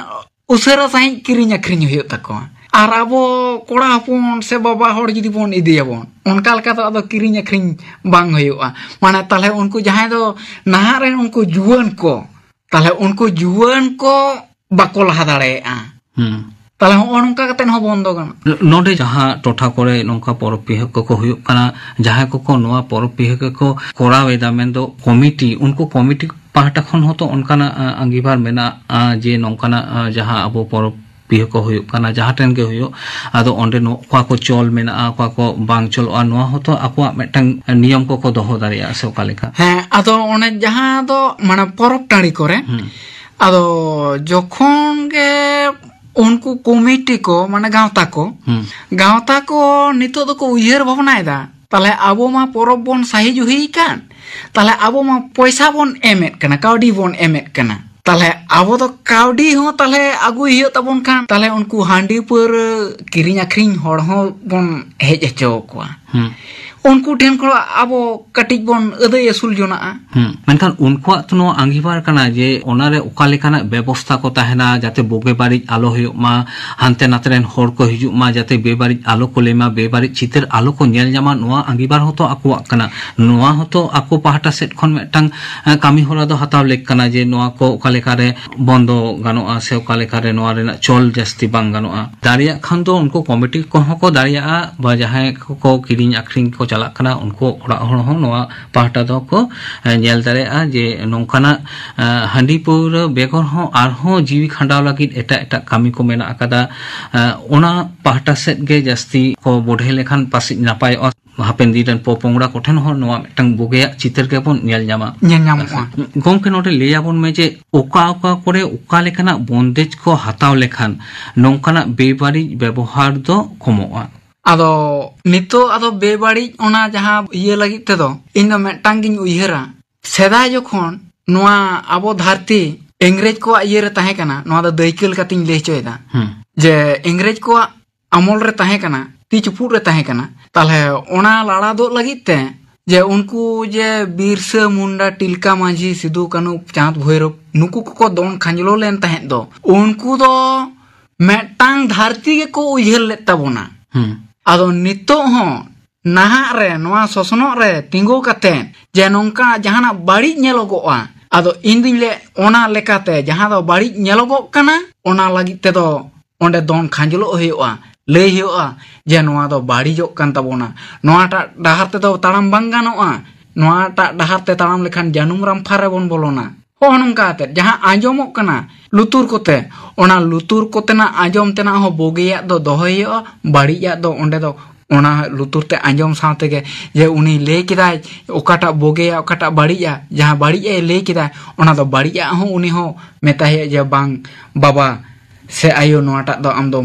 ᱩᱥᱟᱹᱨᱟ ᱥᱟᱺᱦᱤᱡ ᱠᱤᱨᱤᱧ ᱟᱹᱠᱷᱨᱤᱧ ᱦᱩᱭᱩᱜ ᱛᱟᱠᱚᱣᱟ᱾ ᱟᱨ ᱟᱵᱚ ᱠᱚᱲᱟ ᱦᱚᱯᱚᱱ ᱥᱮ ᱵᱟᱵᱟ ᱦᱚᱲ ᱡᱩᱫᱤ ᱵᱚᱱ ᱤᱫᱤᱭᱟᱵᱚᱱ, ᱚᱱᱠᱟ ᱞᱮᱠᱟ ᱫᱚ ᱟᱫᱚ ᱠᱤᱨᱤᱧ ᱟᱹᱠᱷᱨᱤᱧ ᱵᱟᱝ ᱦᱩᱭᱩᱜᱼᱟ᱾ ᱢᱟᱱᱮ ᱛᱟᱦᱞᱮ ᱩᱱᱠᱩ ᱡᱟᱦᱟᱸᱭ ᱫᱚ ᱱᱟᱦᱟᱜ ᱨᱮᱱ ᱩᱱᱠᱩ ᱡᱩᱣᱟᱹᱱ ᱠᱚ, ᱛᱟᱦᱞᱮ ᱩᱱᱠᱩ ᱡᱩᱣᱟᱹᱱ ᱠᱚ ᱵᱟᱠᱚ ᱞᱟᱦᱟ ᱫᱟᱲᱮᱭᱟᱜᱼᱟ᱾ ᱦᱩᱸ᱾ ᱛᱟᱦᱞᱮ ᱦᱚᱸᱜᱼᱚ ᱱᱚᱝᱠᱟ ᱠᱟᱛᱮᱫ ᱦᱚᱸ ᱵᱚᱱᱫᱚ ᱜᱟᱱᱚᱜᱼᱟ᱾ ᱱᱚᱰᱮ ᱡᱟᱦᱟᱸ ᱴᱚᱴᱷᱟ ᱠᱚᱨᱮ ᱱᱚᱝᱠᱟ ᱯᱚᱨᱚᱵᱽ ᱯᱤᱦᱟᱹ ᱠᱚᱠᱚ ᱦᱩᱭᱩᱜ ᱠᱟᱱᱟ, ᱡᱟᱦᱟᱸᱭ ᱠᱚᱠᱚ ᱱᱚᱣᱟ ᱯᱚᱨᱚᱵᱽ ᱯᱤᱦᱟᱹ ᱠᱚᱠᱚ ᱠᱚᱨᱟᱣ ᱮᱫᱟ, ᱢᱮᱱᱫᱚ ᱠᱚᱢᱤᱴᱤ, ᱩᱱᱠᱩ ᱠᱚᱢᱤᱴᱤ ᱯᱟᱦᱴᱟ ᱠᱷᱚᱱ ᱦᱚᱸᱛᱚ ᱚᱱᱠᱟᱱᱟᱜ, ᱟ, ᱟᱸᱜᱤᱵᱷᱟᱨ ᱢᱮᱱᱟᱜᱼᱟ ᱡᱮ ᱱᱚᱝᱠᱟᱱᱟᱜ, ᱟ, ᱡᱟᱦᱟᱸ ᱟᱵᱚ ᱯᱚᱨᱚᱵᱽ ᱯᱤᱦᱟᱹ ᱠᱚ ᱦᱩᱭᱩᱜ ᱠᱟᱱᱟ, ᱡᱟᱦᱟᱸ ᱴᱷᱮᱱ ᱜᱮ ᱦᱩᱭᱩᱜ, ᱟᱫᱚ ᱚᱸᱰᱮ ᱱᱚ-, ᱚᱠᱟ ᱠᱚ ᱪᱚᱞ ᱢᱮᱱᱟᱜᱼᱟ, ᱚᱠᱟ ᱠᱚ ᱵᱟᱝ ᱪᱚᱞᱚᱜᱼᱟ, ᱱᱚᱣᱟ ᱦᱚᱸᱛᱚ ᱟᱠᱚᱣᱟᱜ ᱢᱤᱫᱴᱟᱝ ᱱᱤᱭᱚᱢ ᱠᱚᱠᱚ ᱫᱚᱦᱚ ᱫᱟᱲᱮᱭᱟᱜᱼᱟ ᱥᱮ ᱚᱠᱟ ᱞᱮᱠᱟ? ᱦᱮᱸ, ᱟᱫᱚ ᱚᱱᱮ ᱡᱟᱦᱟᱸ ᱫᱚ ᱢᱟᱱᱮ ᱯᱚᱨᱚᱵᱽ ᱴᱟᱺᱰᱤ ᱠᱚᱨᱮ, ᱦᱩᱸ᱾ ᱟᱫᱚ ᱡᱚᱠᱷᱚᱱ ᱜᱮ ᱩᱱᱠᱩ ᱠᱚᱢᱤᱴᱤ ᱠᱚ, ᱢᱟᱱᱮ ᱜᱟᱶᱛᱟ ᱠᱚ, ᱦᱩᱸ᱾ ᱜᱟᱶᱛᱟ ᱠᱚ ᱱᱤᱛᱚᱜ ᱫᱚᱠᱚ ᱩᱭᱦᱟᱹᱨ ᱵᱷᱟᱵᱽᱱᱟᱭᱮᱫᱟ, ᱛᱟᱦᱞᱮ ᱟᱵᱚ ᱢᱟ ᱯᱚᱨᱚᱵᱽ ᱵᱚᱱ ᱥᱟᱹᱦᱤ ᱡᱩᱦᱤᱭ ᱠᱟᱱ, ᱛᱟᱦᱞᱮ ᱟᱵᱚ ᱢᱟ ᱯᱚᱭᱥᱟ ᱵᱚᱱ ᱮᱢᱮᱫ ᱠᱟᱱᱟ, ᱠᱟᱹᱣᱰᱤ ᱵᱚᱱ ᱮᱢᱮᱫ ᱠᱟᱱᱟ, ᱛᱟᱦᱞᱮ ᱟᱵᱚ ᱫᱚ ᱠᱟᱹᱣᱰᱤ ᱦᱚᱸ ᱛᱟᱦᱞᱮ ᱟᱹᱜᱩᱭ ᱦᱩᱭᱩᱜ ᱛᱟᱵᱚᱱ ᱠᱷᱟᱱ, ᱛᱟᱦᱞᱮ ᱩᱱᱠᱩ ᱦᱟᱺᱰᱤ ᱯᱟᱹᱣᱨᱟᱹ ᱠᱤᱨᱤᱧ ᱟᱹᱠᱷᱨᱤᱧ ᱦᱚᱲ ᱦᱚᱸ ᱵᱚᱱ ᱦᱮᱡ ᱦᱚᱪᱚ ᱟᱠᱚᱣᱟ᱾ ᱦᱩᱸ᱾ ᱩᱱᱠᱩ ᱴᱷᱮᱱ ᱠᱷᱚᱱ ᱟᱵᱚ ᱠᱟᱹᱴᱤᱡ ᱵᱚᱱ ᱟᱹᱫᱟᱹᱭ ᱟᱹᱥᱩᱞ ᱡᱚᱱᱟᱜᱼᱟ᱾ ᱦᱩᱸ᱾ ᱢᱮᱱᱠᱷᱟᱱ ᱩᱱᱠᱩᱣᱟᱜ ᱛᱚ ᱱᱚᱣᱟ ᱟᱸᱜᱤᱵᱷᱟᱨ ᱠᱟᱱᱟ ᱡᱮ ᱚᱱᱟᱨᱮ ᱚᱠᱟ ᱞᱮᱠᱟᱱᱟᱜ ᱵᱮᱵᱚᱥᱛᱷᱟ ᱠᱚ ᱛᱟᱦᱮᱱᱟ, ᱡᱟᱛᱮ ᱵᱩᱜᱤ ᱵᱟᱹᱲᱤᱡ ᱟᱞᱚ ᱦᱩᱭᱩᱜ ᱢᱟ, ᱦᱟᱱᱛᱮ ᱱᱟᱛᱮ ᱨᱮᱱ ᱦᱚᱲ ᱠᱚ ᱦᱤᱡᱩᱜ ᱢᱟ, ᱡᱟᱛᱮ ᱵᱮᱵᱟᱹᱲᱤᱡ ᱟᱞᱚ ᱠᱚ ᱞᱟᱹᱭ ᱢᱟ, ᱵᱮᱵᱟᱹᱲᱤᱡ ᱪᱤᱛᱟᱹᱨ ᱟᱞᱚ ᱠᱚ ᱧᱮᱞ ᱧᱟᱢᱟ, ᱱᱚᱣᱟ ᱟᱸᱜᱤᱵᱷᱟᱨ ᱦᱚᱸᱛᱚ ᱟᱠᱚᱣᱟᱜ ᱠᱟᱱᱟ᱾ ᱱᱚᱣᱟ ᱦᱚᱸᱛᱚ ᱟᱠᱚ ᱯᱟᱦᱴᱟ ᱥᱮᱫ ᱠᱷᱚᱱ ᱢᱤᱫᱴᱟᱝ, ᱮ, ᱠᱟᱹᱢᱤ ᱦᱚᱨᱟ ᱫᱚ ᱦᱟᱛᱟᱣ ᱞᱮᱠ ᱠᱟᱱᱟ ᱡᱮ ᱱᱚᱣᱟ ᱠᱚ ᱚᱠᱟ ᱞᱮᱠᱟᱨᱮ ᱵᱚᱱᱫᱚ ᱜᱟᱱᱚᱜᱼᱟ ᱥᱮ ᱚᱠᱟ ᱞᱮᱠᱟᱨᱮ ᱱᱚᱣᱟ ᱨᱮᱱᱟᱜ ᱪᱚᱞ ᱡᱟᱹᱥᱛᱤ ᱵᱟᱝ ᱜᱟᱱᱚᱜᱼᱟ᱾ ᱫᱟᱲᱮᱭᱟᱜ ᱠᱷᱟᱱ ᱫᱚ ᱩᱱᱠᱩ ᱠᱚᱢᱤᱴᱤ ᱠᱚᱦᱚᱸ ᱠᱚ ᱫᱟᱲᱮᱭᱟᱜᱼᱟ, ᱵᱟ ᱡᱟᱦᱟᱸᱭ ᱠᱚ ᱠᱤᱨᱤᱧ ᱟᱹᱠᱷᱨᱤᱧ ᱠᱚ ᱪᱟᱞᱟᱜ ᱠᱟᱱᱟ, ᱩᱱᱠᱩ ᱚᱲᱟᱜ ᱦᱚᱲ ᱦᱚᱸ ᱱᱚᱣᱟ ᱯᱟᱦᱴᱟ ᱫᱚᱠᱚ, ᱮ, ᱧᱮᱞ ᱫᱟᱲᱮᱭᱟᱜᱼᱟ ᱡᱮ ᱱᱚᱝᱠᱟᱱᱟᱜ, ᱮ, ᱦᱟᱺᱰᱤ ᱯᱟᱹᱣᱨᱟᱹ ᱵᱮᱜᱚᱨ ᱦᱚᱸ ᱟᱨᱦᱚᱸ ᱡᱤᱣᱤ ᱠᱷᱟᱸᱰᱟᱣ ᱞᱟᱹᱜᱤᱫ ᱮᱴᱟᱜ ᱮᱴᱟᱜ ᱠᱟᱹᱢᱤ ᱠᱚ ᱢᱮᱱᱟᱜ ᱟᱠᱟᱫᱟ᱾ ᱮ, ᱚᱱᱟ ᱯᱟᱦᱴᱟ ᱥᱮᱫ ᱜᱮ ᱡᱟᱹᱥᱛᱤ ᱠᱚ ᱵᱚᱰᱷᱮ ᱞᱮᱠᱷᱟᱱ ᱯᱟᱥᱮᱡ ᱱᱟᱯᱟᱭᱚᱜᱼᱟ᱾ ᱦᱟᱯᱮᱱ ᱫᱤᱱ ᱨᱮᱱ ᱯᱚᱯᱚᱝᱲᱟ ᱠᱚᱴᱷᱮᱱ ᱦᱚᱸ ᱱᱚᱣᱟ ᱢᱤᱫᱴᱟᱝ ᱵᱩᱜᱤᱭᱟᱜ ᱪᱤᱛᱟᱹᱨ ᱜᱮᱵᱚᱱ ᱧᱮᱞ ᱧᱟᱢᱟ᱾ ᱧᱮᱞ ᱧᱟᱢᱚᱜᱼᱟ᱾ ᱜᱚᱢᱠᱮ, ᱱᱚᱰᱮ ᱞᱟᱹᱭ ᱟᱵᱚᱱ ᱢᱮ ᱡᱮ ᱚᱠᱟ ᱚᱠᱟ ᱠᱚᱨᱮ ᱚᱠᱟ ᱞᱮᱠᱟᱱᱟᱜ ᱵᱚᱱᱫᱮᱡᱽ ᱠᱚ ᱦᱟᱛᱟᱣ ᱞᱮᱠᱷᱟᱱ ᱱᱚᱝᱠᱟᱱᱟᱜ ᱵᱮᱵᱟᱹᱲᱤᱡ ᱵᱮᱵᱚᱦᱟᱨ ᱫᱚ ᱠᱚᱢᱚᱜᱼᱟ? ᱟᱫᱚ ᱱᱤᱛᱚᱜ ᱟᱫᱚ ᱵᱮᱵᱟᱹᱲᱤᱡ ᱚᱱᱟ ᱡᱟᱦᱟᱸ ᱤᱭᱟᱹ ᱞᱟᱹᱜᱤᱫ ᱛᱮᱫᱚ ᱤᱧ ᱫᱚ ᱢᱤᱫᱴᱟᱝ ᱜᱤᱧ ᱩᱭᱦᱟᱹᱨᱟ᱾ ᱥᱮᱫᱟᱭ ᱡᱚᱠᱷᱚᱱ ᱱᱚᱣᱟ ᱟᱵᱚ ᱫᱷᱟᱹᱨᱛᱤ ᱤᱝᱨᱮᱡᱽ ᱠᱚᱣᱟᱜ ᱤᱭᱟᱹ ᱨᱮ ᱛᱟᱦᱮᱸ ᱠᱟᱱᱟ, ᱱᱚᱣᱟ ᱫᱚ ᱫᱟᱹᱭᱠᱟᱹ ᱞᱮᱠᱟᱛᱤᱧ ᱞᱟᱹᱭ ᱦᱚᱪᱚᱭᱮᱫᱟ, ᱦᱩᱸ᱾ ᱡᱮ ᱤᱝᱨᱮᱡᱽ ᱠᱚᱣᱟᱜ ᱟᱢᱚᱞ ᱨᱮ ᱛᱟᱦᱮᱸ ᱠᱟᱱᱟ, ᱛᱤ ᱪᱩᱯᱩᱫ ᱨᱮ ᱛᱟᱦᱮᱸ ᱠᱟᱱᱟ, ᱛᱟᱦᱞᱮ ᱚᱱᱟ ᱞᱟᱲᱟᱫᱚᱜ ᱞᱟᱹᱜᱤᱫ ᱛᱮ ᱡᱮ ᱩᱱᱠᱩ ᱡᱮ ᱵᱤᱨᱥᱟᱹ ᱢᱩᱱᱰᱟ, ᱴᱤᱞᱠᱟ ᱢᱟᱹᱡᱷᱤ, ᱥᱤᱫᱩ ᱠᱟᱹᱱᱩ, ᱪᱟᱸᱫᱽ ᱵᱷᱳᱭᱨᱳᱵ, ᱱᱩᱠᱩ ᱠᱚᱠᱚ ᱫᱚᱱ ᱠᱷᱟᱸᱡᱽᱞᱚ ᱞᱮᱱ ᱛᱟᱦᱮᱸᱫ ᱫᱚ, ᱩᱱᱠᱩ ᱫᱚ ᱢᱤᱫᱴᱟᱝ ᱫᱷᱟᱹᱨᱛᱤ ᱜᱮᱠᱚ ᱩᱭᱦᱟᱹᱨ ᱞᱮᱫ ᱛᱟᱵᱚᱱᱟ᱾ ᱦᱩᱸ᱾ ᱟᱫᱚ ᱱᱤᱛᱚᱜ ᱦᱚᱸ ᱱᱟᱦᱟᱜ ᱨᱮ ᱱᱚᱣᱟ ᱥᱚᱥᱱᱚᱜ ᱨᱮ ᱛᱤᱸᱜᱩ ᱠᱟᱛᱮ ᱡᱮ ᱱᱚᱝᱠᱟ ᱡᱟᱦᱟᱱᱟᱜ ᱵᱟᱹᱲᱤᱡ ᱧᱮᱞᱚᱜᱚᱜᱼᱟ, ᱟᱫᱚ ᱤᱧ ᱫᱩᱧ ᱞᱟᱹᱭᱟ ᱚᱱᱟ ᱞᱮᱠᱟᱛᱮ ᱡᱟᱦᱟᱸ ᱫᱚ ᱵᱟᱹᱲᱤᱡ ᱧᱮᱞᱚᱜᱚᱜ ᱠᱟᱱᱟ, ᱚᱱᱟ ᱞᱟᱹᱜᱤᱫ ᱛᱮᱫᱚ ᱚᱸᱰᱮ ᱫᱚᱱ ᱠᱷᱟᱸᱡᱽᱞᱚᱜ ᱦᱩᱭᱩᱜᱼᱟ, ᱞᱟᱹᱭ ᱦᱩᱭᱩᱜᱼᱟ ᱡᱮ ᱱᱚᱣᱟ ᱫᱚ ᱵᱟᱹᱲᱤᱡᱚᱜ ᱠᱟᱱ ᱛᱟᱵᱚᱱᱟ, ᱱᱚᱣᱟᱴᱟᱜ ᱰᱟᱦᱟᱨ ᱛᱮᱫᱚ ᱛᱟᱲᱟᱢ ᱵᱟᱝ ᱜᱟᱱᱚᱜᱼᱟ, ᱱᱚᱣᱟᱴᱟᱜ ᱰᱟᱦᱟᱨ ᱛᱮ ᱛᱟᱲᱟᱢ ᱞᱮᱠᱷᱟᱱ ᱡᱟᱹᱱᱩᱢ ᱨᱟᱢᱯᱷᱟ ᱨᱮᱵᱚᱱ ᱵᱚᱞᱚᱱᱟ᱾ ᱦᱚᱸᱜᱼᱚ ᱱᱚᱝᱠᱟ ᱠᱟᱛᱮᱫ ᱡᱟᱦᱟᱸ ᱟᱸᱡᱚᱢᱚᱜ ᱠᱟᱱᱟ ᱞᱩᱛᱩᱨ ᱠᱚᱛᱮ, ᱚᱱᱟ ᱞᱩᱛᱩᱨ ᱠᱚᱛᱮᱱᱟᱜ ᱟᱸᱡᱚᱢ ᱛᱮᱱᱟᱜ ᱦᱚᱸ ᱵᱩᱜᱤᱭᱟᱜ ᱫᱚ ᱫᱚᱦᱚᱭ ᱦᱩᱭᱩᱜᱼᱟ, ᱵᱟᱹᱲᱤᱡᱟᱜ ᱫᱚ ᱚᱸᱰᱮ ᱫᱚ ᱚᱱᱟ ᱞᱩᱛᱩᱨ ᱛᱮ ᱟᱸᱡᱚᱢ ᱥᱟᱶ ᱛᱮᱜᱮ ᱡᱮ ᱩᱱᱤ ᱞᱟᱹᱭ ᱠᱮᱫᱟᱭ ᱚᱠᱟᱴᱟᱜ ᱵᱩᱜᱤᱭᱟ, ᱚᱠᱟᱴᱟᱜ ᱵᱟᱹᱲᱤᱡᱼᱟ, ᱡᱟᱦᱟᱸ ᱵᱟᱹᱲᱤᱡ ᱮ ᱞᱟᱹᱭ ᱠᱮᱫᱟ ᱚᱱᱟ ᱫᱚ ᱵᱟᱹᱲᱤᱡᱟᱜ ᱦᱚᱸ ᱩᱱᱤ ᱦᱚᱸ ᱢᱮᱛᱟᱭ ᱦᱩᱭᱩᱜᱼᱟ ᱡᱮ ᱵᱟᱝ ᱵᱟᱵᱟ ᱥᱮ ᱟᱭᱳ, ᱱᱚᱣᱟᱴᱟᱜ ᱫᱚ ᱟᱢ ᱫᱚ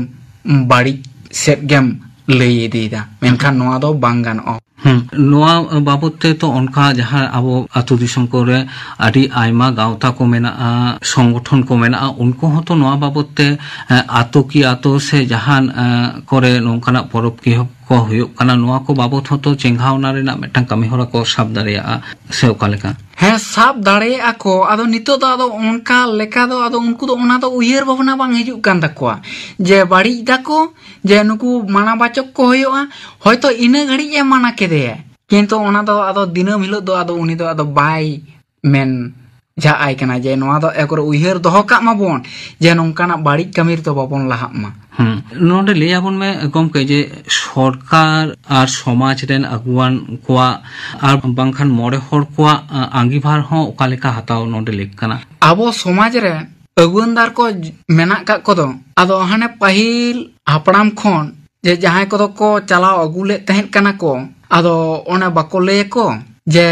ᱵᱟᱹᱲᱤᱡ ᱥᱮᱫ ᱜᱮᱢ ᱞᱟᱹᱭ ᱤᱫᱤᱭᱮᱫᱟ, ᱢᱮᱱᱠᱷᱟᱱ ᱱᱚᱣᱟ ᱫᱚ ᱵᱟᱝ ᱜᱟᱱᱚᱜᱼᱟ᱾ ᱦᱩᱸ, ᱱᱚᱣᱟ ᱵᱟᱵᱚᱛ ᱛᱮ ᱛᱚ ᱚᱱᱠᱟ ᱡᱟᱦᱟᱸ ᱟᱵᱚ ᱟᱹᱛᱩ ᱫᱤᱥᱚᱢ ᱠᱚᱨᱮ ᱟᱹᱰᱤ ᱟᱭᱢᱟ ᱜᱟᱶᱛᱟ ᱠᱚ ᱢᱮᱱᱟᱜᱼᱟ, ᱥᱚᱝᱜᱚᱴᱷᱚᱱ ᱠᱚ ᱢᱮᱱᱟᱜᱼᱟ, ᱩᱱᱠᱩ ᱦᱚᱸᱛᱚ ᱱᱚᱣᱟ ᱵᱟᱵᱚᱛ ᱛᱮ, ᱮ, ᱟᱛᱳ ᱠᱤ ᱟᱛᱳ ᱥᱮ ᱡᱟᱦᱟᱱ, ᱮ, ᱠᱚᱨᱮ ᱱᱚᱝᱠᱟᱱᱟᱜ ᱯᱚᱨᱚᱵᱽ ᱠᱤ ᱠᱚ ᱦᱩᱭᱩᱜ ᱠᱟᱱᱟ, ᱱᱚᱣᱟ ᱠᱚ ᱵᱟᱵᱚᱛ ᱦᱚᱸᱛᱚ ᱪᱮᱸᱜᱷᱟᱣᱱᱟ ᱨᱮᱱᱟᱜ ᱢᱤᱫᱴᱟᱝ ᱠᱟᱹᱢᱤ ᱦᱚᱨᱟ ᱠᱚ ᱥᱟᱵ ᱫᱟᱲᱮᱭᱟᱜᱼᱟ ᱥᱮ ᱚᱠᱟ ᱞᱮᱠᱟ? ᱦᱮᱸ, ᱥᱟᱵ ᱫᱟᱲᱮᱭᱟᱜᱼᱟ ᱠᱚ᱾ ᱟᱫᱚ ᱱᱤᱛᱚᱜ ᱫᱚ ᱟᱫᱚ ᱚᱱᱠᱟ ᱞᱮᱠᱟ ᱫᱚ ᱟᱫᱚ ᱩᱱᱠᱩ ᱫᱚ ᱚᱱᱟ ᱫᱚ ᱩᱭᱦᱟᱹᱨ ᱵᱷᱟᱵᱽᱱᱟ ᱵᱟᱝ ᱦᱤᱡᱩᱜ ᱠᱟᱱ ᱛᱟᱠᱚᱣᱟ ᱡᱮ ᱵᱟᱹᱲᱤᱡ ᱫᱟᱠᱚ, ᱡᱮ ᱱᱩᱠᱩ ᱢᱟᱱᱟ ᱵᱟᱪᱚᱠ ᱠᱚ ᱦᱩᱭᱩᱜᱼᱟ, ᱦᱚᱭᱛᱚ ᱤᱱᱟᱹ ᱜᱷᱟᱹᱲᱤᱡ ᱮ ᱢᱟᱱᱟ ᱠᱮᱫᱮᱭᱟ, ᱠᱤᱱᱛᱩ ᱚᱱᱟ ᱫᱚ ᱟᱫᱚ ᱫᱤᱱᱟᱹᱢ ᱦᱤᱞᱳᱜ ᱫᱚ ᱟᱫᱚ ᱩᱱᱤ ᱫᱚ ᱟᱫᱚ ᱵᱟᱭ ᱢᱮᱱ ᱡᱷᱟᱜ ᱟᱭ ᱠᱟᱱᱟ ᱡᱮ ᱱᱚᱣᱟ ᱫᱚ ᱮᱠᱵᱟᱨᱮ ᱩᱭᱦᱟᱹᱨ ᱫᱚᱦᱚ ᱠᱟᱜ ᱢᱟᱵᱚᱱ ᱡᱮ ᱱᱚᱝᱠᱟᱱᱟᱜ ᱵᱟᱹᱲᱤᱡ ᱠᱟᱹᱢᱤ ᱨᱮᱫᱚ ᱵᱟᱵᱚᱱ ᱞᱟᱦᱟᱜ ᱢᱟ᱾ ᱦᱩᱸ᱾ ᱱᱚᱰᱮ ᱞᱟᱹᱭ ᱟᱵᱚᱱ ᱢᱮ ᱜᱚᱢᱠᱮ, ᱡᱮ ᱥᱚᱨᱠᱟᱨ ᱟᱨ ᱥᱚᱢᱟᱡᱽ ᱨᱮᱱ ᱟᱹᱜᱩᱣᱟᱱ ᱠᱚᱣᱟᱜ ᱟᱨ ᱵᱟᱝᱠᱷᱟᱱ ᱢᱚᱬᱮ ᱦᱚᱲ ᱠᱚᱣᱟᱜ, ᱟ, ᱟᱸᱜᱤᱵᱷᱟᱨ ᱦᱚᱸ ᱚᱠᱟ ᱞᱮᱠᱟ ᱦᱟᱛᱟᱣ ᱱᱚᱰᱮ ᱞᱮᱠ ᱠᱟᱱᱟ? ᱟᱵᱚ ᱥᱚᱢᱟᱡᱽ ᱨᱮ ᱟᱹᱜᱩᱣᱟᱹᱱᱫᱟᱨ ᱠᱚ ᱢᱮᱱᱟᱜ ᱠᱟᱜ ᱠᱚᱫᱚ, ᱟᱫᱚ ᱦᱟᱱᱮ ᱯᱟᱹᱦᱤᱞ ᱦᱟᱯᱲᱟᱢ ᱠᱷᱚᱱ ᱡᱮ ᱡᱟᱦᱟᱸᱭ ᱠᱚᱫᱚ ᱠᱚ ᱪᱟᱞᱟᱣ ᱟᱹᱜᱩ ᱞᱮᱫ ᱛᱟᱦᱮᱸᱫ ᱠᱟᱱᱟ ᱠᱚ, ᱟᱫᱚ ᱚᱱᱮ ᱵᱟᱠᱚ ᱞᱟᱹᱭ ᱟᱠᱚ ᱡᱮ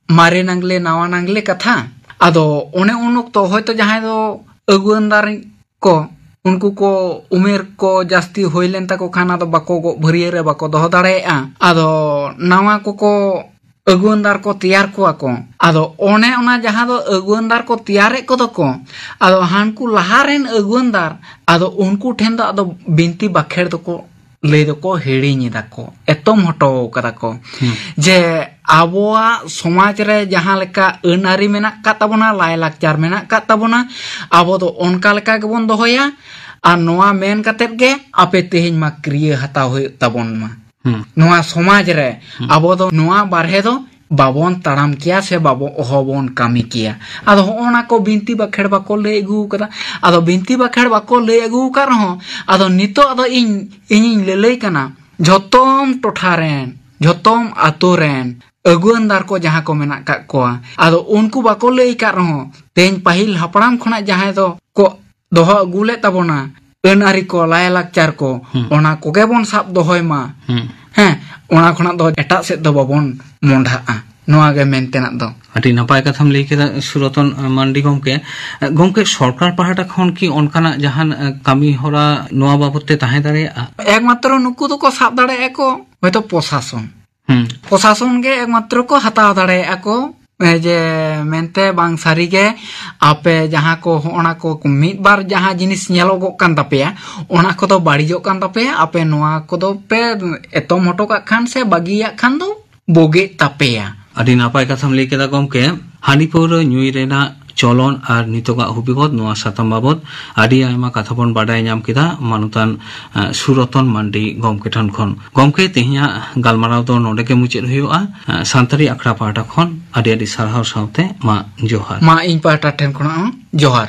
ᱢᱟᱨᱮ ᱱᱟᱝᱞᱮ ᱱᱟᱣᱟ ᱱᱟᱝᱞᱮ ᱠᱟᱛᱷᱟ᱾ ᱟᱫᱚ ᱚᱱᱮ ᱩᱱ ᱚᱠᱛᱚ ᱦᱚᱭᱛᱚ ᱡᱟᱦᱟᱸᱭ ᱫᱚ ᱟᱹᱜᱩᱣᱟᱹᱱᱫᱟᱨ ᱠᱚ, ᱩᱱᱠᱩ ᱠᱚ ᱩᱢᱮᱨ ᱠᱚ ᱡᱟᱹᱥᱛᱤ ᱦᱩᱭ ᱞᱮᱱ ᱛᱟᱠᱚ ᱠᱷᱟᱱ ᱟᱫᱚ ᱵᱟᱠᱚ ᱜᱚᱜ ᱵᱷᱟᱹᱨᱭᱟᱹ ᱨᱮ ᱵᱟᱠᱚ ᱫᱚᱦᱚ ᱫᱟᱲᱮᱭᱟᱜᱼᱟ᱾ ᱟᱫᱚ ᱱᱟᱣᱟ ᱠᱚᱠᱚ ᱟᱹᱜᱩᱣᱟᱹᱱᱫᱟᱨ ᱠᱚ ᱛᱮᱭᱟᱨ ᱠᱚᱣᱟ ᱠᱚ᱾ ᱟᱫᱚ ᱚᱱᱮ ᱚᱱᱟ ᱡᱟᱦᱟᱸ ᱫᱚ ᱟᱹᱜᱩᱣᱟᱹᱱᱫᱟᱨ ᱠᱚ ᱛᱮᱭᱟᱨᱮᱫ ᱠᱚᱫᱚ ᱠᱚ, ᱟᱫᱚ ᱦᱟᱱᱠᱩ ᱞᱟᱦᱟ ᱨᱮᱱ ᱟᱹᱜᱩᱣᱟᱹᱱᱫᱟᱨ, ᱟᱫᱚ ᱩᱱᱠᱩ ᱴᱷᱮᱱ ᱫᱚ ᱟᱫᱚ ᱵᱤᱱᱛᱤ ᱵᱟᱠᱷᱮᱲ ᱫᱚᱠᱚ ᱞᱟᱹᱭ ᱫᱚᱠᱚ ᱦᱤᱲᱤᱧ ᱮᱫᱟ ᱠᱚ, ᱮᱛᱚᱢ ᱦᱚᱴᱚ ᱠᱟᱫᱟ ᱠᱚ᱾ ᱦᱩᱸ᱾ ᱡᱮ ᱟᱵᱚᱣᱟᱜ ᱥᱚᱢᱟᱡᱽ ᱨᱮ ᱡᱟᱦᱟᱸ ᱞᱮᱠᱟ ᱟᱹᱱ ᱟᱹᱨᱤ ᱢᱮᱱᱟᱜ ᱟᱠᱟᱫ ᱛᱟᱵᱚᱱᱟ, ᱞᱟᱭᱼᱞᱟᱠᱪᱟᱨ ᱢᱮᱱᱟᱜ ᱟᱠᱟᱫ ᱛᱟᱵᱚᱱᱟ, ᱟᱵᱚ ᱫᱚ ᱚᱱᱠᱟ ᱞᱮᱠᱟ ᱜᱮᱵᱚᱱ ᱫᱚᱦᱚᱭᱟ᱾ ᱟᱨ ᱱᱚᱣᱟ ᱢᱮᱱ ᱠᱟᱛᱮᱫ ᱜᱮ ᱟᱯᱮ ᱛᱮᱦᱮᱧ ᱢᱟ ᱠᱤᱨᱭᱟᱹ ᱦᱟᱛᱟᱣ ᱦᱩᱭᱩᱜ ᱛᱟᱵᱚᱱ ᱢᱟ᱾ ᱦᱩᱸ᱾ ᱱᱚᱣᱟ ᱥᱚᱢᱟᱡᱽ ᱨᱮ ᱦᱩᱸ᱾ ᱟᱵᱚ ᱫᱚ ᱱᱚᱣᱟ ᱵᱟᱨᱦᱮ ᱫᱚ ᱵᱟᱵᱚᱱ ᱛᱟᱲᱟᱢ ᱠᱮᱭᱟ ᱥᱮ ᱵᱟᱵᱚ, ᱚᱦᱚᱵᱚᱱ ᱠᱟᱹᱢᱤ ᱠᱮᱭᱟ᱾ ᱟᱫᱚ ᱦᱚᱸᱜᱼᱚ ᱱᱟ ᱠᱚ ᱵᱤᱱᱛᱤ ᱵᱟᱠᱷᱮᱲ ᱵᱟᱠᱚ ᱞᱟᱹᱭ ᱟᱹᱜᱩ ᱠᱟᱫᱟ᱾ ᱟᱫᱚ ᱵᱤᱱᱛᱤ ᱵᱟᱠᱷᱮᱲ ᱵᱟᱠᱚ ᱞᱟᱹᱭ ᱟᱹᱜᱩ ᱟᱠᱟᱫ ᱨᱮᱦᱚᱸ, ᱟᱫᱚ ᱱᱤᱛᱚᱜ ᱟᱫᱚ ᱤᱧ, ᱤᱧᱤᱧ ᱞᱟᱹᱞᱟᱹᱭ ᱠᱟᱱᱟ, ᱡᱷᱚᱛᱚᱢ ᱴᱚᱴᱷᱟ ᱨᱮᱱ, ᱡᱷᱚᱛᱚᱢ ᱟᱛᱳ ᱨᱮᱱ ᱟᱹᱜᱩᱣᱟᱹᱱᱫᱟᱨ ᱠᱚ ᱡᱟᱦᱟᱸ ᱠᱚ ᱢᱮᱱᱟᱜ ᱠᱟᱜ ᱠᱚᱣᱟ, ᱟᱫᱚ ᱩᱱᱠᱩ ᱵᱟᱠᱚ ᱞᱟᱹᱭ ᱟᱠᱟᱫ ᱨᱮᱦᱚᱸ, ᱛᱮᱦᱮᱧ ᱯᱟᱹᱦᱤᱞ ᱦᱟᱯᱲᱟᱢ ᱠᱷᱚᱱᱟᱜ ᱡᱟᱦᱟᱸᱭ ᱫᱚ ᱠᱚ ᱫᱚᱦᱚ ᱟᱹᱜᱩ ᱞᱮᱫ ᱛᱟᱵᱚᱱᱟ, ᱟᱹᱱ ᱟᱹᱨᱤ ᱠᱚ, ᱞᱟᱭᱼᱞᱟᱠᱪᱟᱨ ᱠᱚ, ᱦᱩᱸ᱾ ᱚᱱᱟ ᱠᱚᱜᱮ ᱵᱚᱱ ᱥᱟᱵ ᱫᱚᱦᱚᱭ ᱢᱟ᱾ ᱦᱩᱸ᱾ ᱦᱮᱸ, ᱚᱱᱟ ᱠᱷᱚᱱᱟᱜ ᱫᱚ ᱮᱴᱟᱜ ᱥᱮᱫ ᱫᱚ ᱵᱟᱵᱚᱱ ᱢᱚᱸᱰᱷᱟᱜᱼᱟ᱾ ᱱᱚᱣᱟ ᱜᱮ ᱢᱮᱱ ᱛᱮᱱᱟᱜ ᱫᱚ᱾ ᱟᱹᱰᱤ ᱱᱟᱯᱟᱭ ᱠᱟᱛᱷᱟᱢ ᱞᱟᱹᱭ ᱠᱮᱫᱟ, ᱥᱩᱨᱚᱛᱚᱱ ᱢᱟᱱᱰᱤ ᱜᱚᱢᱠᱮ᱾ ᱜᱚᱢᱠᱮ, ᱥᱚᱨᱠᱟᱨ ᱯᱟᱦᱴᱟ ᱠᱷᱚᱱ ᱠᱤ ᱚᱱᱠᱟᱱᱟᱜ ᱡᱟᱦᱟᱱ, ᱮ, ᱠᱟᱹᱢᱤ ᱦᱚᱨᱟ ᱱᱚᱣᱟ ᱵᱟᱵᱚᱛ ᱛᱮ ᱛᱟᱦᱮᱸ ᱫᱟᱲᱮᱭᱟᱜᱼᱟ? ᱮᱠᱢᱟᱛᱨᱚ ᱱᱩᱠᱩ ᱫᱚᱠᱚ ᱥᱟᱵ ᱫᱟᱲᱮᱭᱟᱜᱼᱟ ᱠᱚ ᱦᱚᱭᱛᱚ ᱯᱨᱚᱥᱟᱥᱚᱱ᱾ ᱦᱩᱸ᱾ ᱯᱨᱚᱥᱟᱥᱚᱱ ᱜᱮ ᱮᱠᱢᱟᱛᱨᱚ ᱠᱚ ᱦᱟᱛᱟᱣ ᱫᱟᱲᱮᱭᱟᱜᱼᱟ ᱠᱚ, ᱮ, ᱡᱮ ᱢᱮᱱᱛᱮ ᱵᱟᱝ ᱥᱟᱹᱨᱤ ᱜᱮ ᱟᱯᱮ ᱡᱟᱦᱟᱸ ᱠᱚ ᱦᱚᱸᱜᱼᱚ ᱱᱟ ᱠᱚ ᱢᱤᱫ ᱵᱟᱨ ᱡᱟᱦᱟᱸ ᱡᱤᱱᱤᱥ ᱧᱮᱞᱚᱜᱚᱜ ᱠᱟᱱ ᱛᱟᱯᱮᱭᱟ, ᱚᱱᱟ ᱠᱚᱫᱚ ᱵᱟᱹᱲᱤᱡᱚᱜ ᱠᱟᱱ ᱛᱟᱯᱮᱭᱟ, ᱟᱯᱮ ᱱᱚᱣᱟ ᱠᱚᱫᱚ ᱯᱮ ᱮᱛᱚᱢ ᱦᱚᱴᱚ ᱠᱟᱜ ᱠᱷᱟᱱ ᱥᱮ ᱵᱟᱹᱜᱤᱭᱟᱜ ᱠᱷᱟᱱ ᱫᱚ ᱵᱳᱜᱮᱜ ᱛᱟᱯᱮᱭᱟ᱾ ᱟᱹᱰᱤ ᱱᱟᱯᱟᱭ ᱠᱟᱛᱷᱟᱢ ᱞᱟᱹᱭ ᱠᱮᱫᱟ ᱜᱚᱢᱠᱮ᱾ ᱦᱟᱺᱰᱤ ᱯᱟᱹᱣᱨᱟᱹ ᱧᱩᱭ ᱨᱮᱱᱟᱜ ᱪᱚᱞᱚᱱ ᱟᱨ ᱱᱤᱛᱚᱜᱟᱜ ᱦᱩᱵᱤᱜᱚᱛ, ᱱᱚᱣᱟ ᱥᱟᱛᱟᱢ ᱵᱟᱵᱚᱛ ᱟᱹᱰᱤ ᱟᱭᱢᱟ ᱠᱟᱛᱷᱟ ᱵᱚᱱ ᱵᱟᱰᱟᱭ ᱧᱟᱢ ᱠᱮᱫᱟ ᱢᱟᱱᱚᱛᱟᱱ, ᱮ, ᱥᱩᱨᱚᱛᱚᱱ ᱢᱟᱱᱰᱤ ᱜᱚᱢᱠᱮ ᱴᱷᱮᱱ ᱠᱷᱚᱱ᱾ ᱜᱚᱢᱠᱮ, ᱛᱮᱦᱮᱧᱟᱜ ᱜᱟᱞᱢᱟᱨᱟᱣ ᱫᱚ ᱱᱚᱰᱮ ᱜᱮ ᱢᱩᱪᱟᱹᱫ ᱦᱩᱭᱩᱜᱼᱟ᱾ ᱮ, ᱥᱟᱱᱛᱟᱲᱤ ᱟᱠᱷᱲᱟ ᱯᱟᱦᱴᱟ ᱠᱷᱚᱱ ᱟᱹᱰᱤ ᱟᱹᱰᱤ ᱥᱟᱨᱦᱟᱣ ᱥᱟᱶᱛᱮ ᱢᱟ ᱡᱚᱦᱟᱨ᱾ ᱢᱟ ᱤᱧ ᱯᱟᱦᱴᱟ ᱴᱷᱮᱱ ᱠᱷᱚᱱᱟᱜ ᱦᱚᱸ ᱡᱚᱦᱟᱨ᱾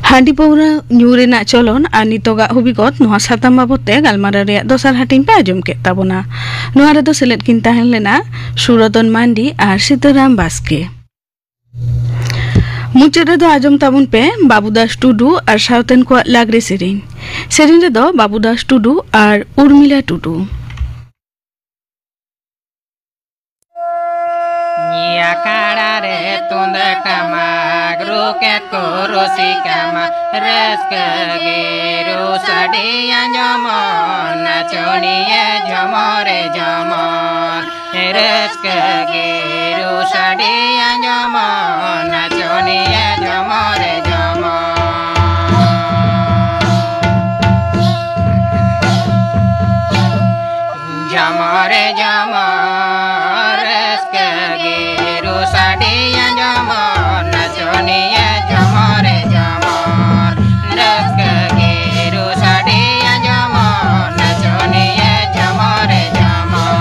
ᱦᱟᱺᱰᱤ ᱯᱟᱹᱣᱨᱟᱹ ᱧᱩ ᱨᱮᱱᱟᱜ ᱪᱚᱞᱚᱱ ᱟᱨ ᱱᱤᱛᱚᱜᱟᱜ ᱦᱩᱵᱤᱜᱚᱛ, ᱱᱚᱣᱟ ᱥᱟᱛᱟᱢ ᱵᱟᱵᱚᱛ ᱛᱮ ᱜᱟᱞᱢᱟᱨᱟᱣ ᱨᱮᱭᱟᱜ ᱫᱚᱥᱟᱨ ᱦᱟᱹᱴᱤᱧ ᱯᱮ ᱟᱸᱡᱚᱢ ᱠᱮᱫ ᱛᱟᱵᱚᱱᱟ᱾ ᱱᱚᱣᱟ ᱨᱮᱫᱚ ᱥᱮᱞᱮᱫ ᱠᱤᱱ ᱛᱟᱦᱮᱸ ᱞᱮᱱᱟ ᱥᱩᱨᱚᱛᱚᱱ ᱢᱟᱱᱰᱤ ᱟᱨ ᱥᱤᱛᱟᱹᱨᱟᱢ ᱵᱟᱥᱠᱮ᱾ ᱢᱩᱪᱟᱹᱫ ᱨᱮᱫᱚ ᱟᱸᱡᱚᱢ ᱛᱟᱵᱚᱱ ᱯᱮ ᱵᱟᱵᱩᱫᱟᱥ ᱴᱩᱰᱩ ᱟᱨ ᱥᱟᱶᱛᱮᱱ ᱠᱚᱣᱟᱜ ᱞᱟᱜᱽᱲᱮ ᱥᱮᱨᱮᱧ᱾ ᱥᱮᱨᱮᱧ ᱨᱮᱫᱚ ᱵᱟᱵᱩᱫᱟᱥ ᱴᱩᱰᱩ ᱟᱨ ᱩᱨᱢᱤᱞᱟ ᱴᱩᱰᱩ᱾ ᱟᱠᱷᱲᱟ ᱨᱮ ᱛᱩᱢᱫᱟᱜ ᱴᱟᱢᱟᱠ ᱨᱩ ᱠᱮᱫ ᱠᱚ ᱨᱩᱥᱤᱠᱟ ᱢᱟ, ᱨᱟᱹᱥᱠᱟᱹ ᱜᱮ ᱨᱩ ᱥᱟᱰᱮ ᱟᱸᱡᱚᱢᱚᱜ, ᱱᱟᱪᱚᱱᱤᱭᱟᱹ ᱡᱷᱚᱢᱚᱨᱮ ᱡᱷᱚᱢᱚᱨ᱾ ᱨᱟᱹᱥᱠᱟᱹ ᱜᱮ ᱨᱩ ᱥᱟᱰᱮ ᱟᱸᱡᱚᱢᱚᱜ, ᱱᱟᱪᱚᱱᱤᱭᱟᱹ ᱡᱷᱚᱢᱚᱨᱮ ᱡᱷᱚᱢᱚᱨ᱾ ᱡᱷᱚᱢᱚᱨᱮ ᱡᱷᱚᱢᱚᱨ, ᱨᱟᱹᱥᱠᱟᱹ ᱜᱮ ᱨᱩ ᱥᱟᱰᱮ ᱟᱸᱡᱚᱢᱚᱜ, ᱱᱟᱪᱚᱱᱤᱭᱟᱹ ᱡᱷᱚᱢᱚᱨᱮ ᱡᱷᱚᱢᱚᱨ᱾ ᱨᱟᱹᱥᱠᱟᱹ ᱜᱮ ᱨᱩ ᱥᱟᱰᱮ ᱟᱸᱡᱚᱢᱚᱜ, ᱱᱟᱪᱚᱱᱤᱭᱟᱹ ᱡᱷᱚᱢᱚᱨᱮ ᱡᱷᱚᱢᱚᱨ᱾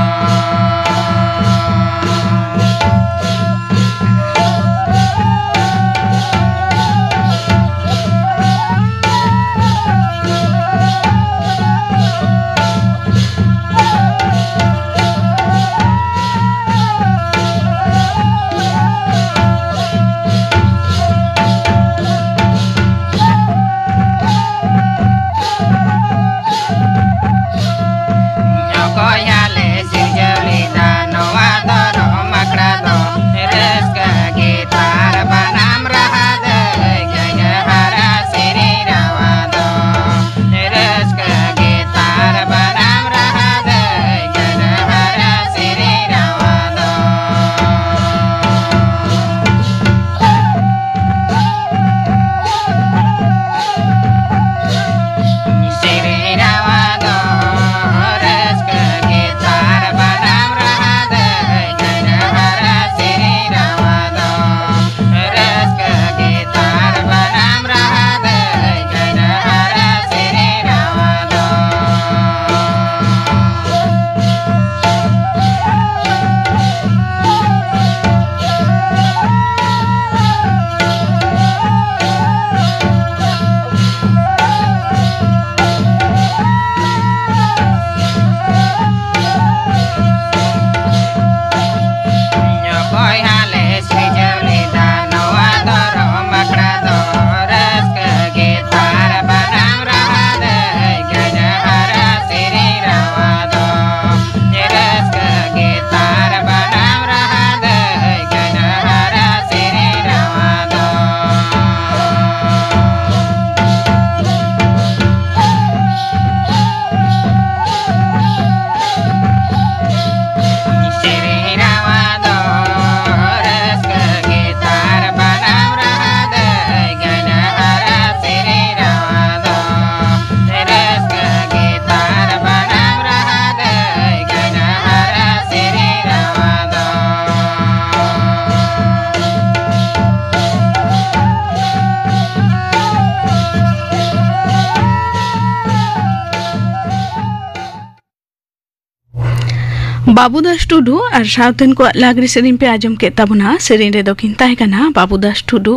ᱵᱟᱹᱵᱩ ᱫᱟᱥ ᱴᱩᱰᱩ ᱟᱨ ᱥᱟᱶᱛᱮᱱ ᱠᱚᱣᱟᱜ ᱞᱟᱜᱽᱲᱮ ᱥᱮᱨᱮᱧ ᱯᱮ ᱟᱸᱡᱚᱢ ᱠᱮᱫ ᱛᱟᱵᱚᱱᱟ᱾ ᱥᱮᱨᱮᱧ ᱨᱮᱫᱚ ᱠᱤᱱ ᱛᱟᱦᱮᱸ ᱠᱟᱱᱟ ᱵᱟᱹᱵᱩ ᱫᱟᱥ ᱴᱩᱰᱩ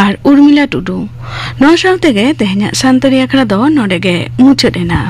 ᱟᱨ ᱩᱨᱢᱤᱞᱟ ᱴᱩᱰᱩ᱾ ᱱᱚᱣᱟ ᱥᱟᱶ ᱛᱮᱜᱮ ᱛᱮᱦᱮᱧᱟᱜ ᱥᱟᱱᱛᱟᱲᱤ ᱟᱠᱷᱲᱟ ᱫᱚ ᱱᱚᱰᱮ ᱜᱮ ᱢᱩᱪᱟᱹᱫ ᱮᱱᱟ᱾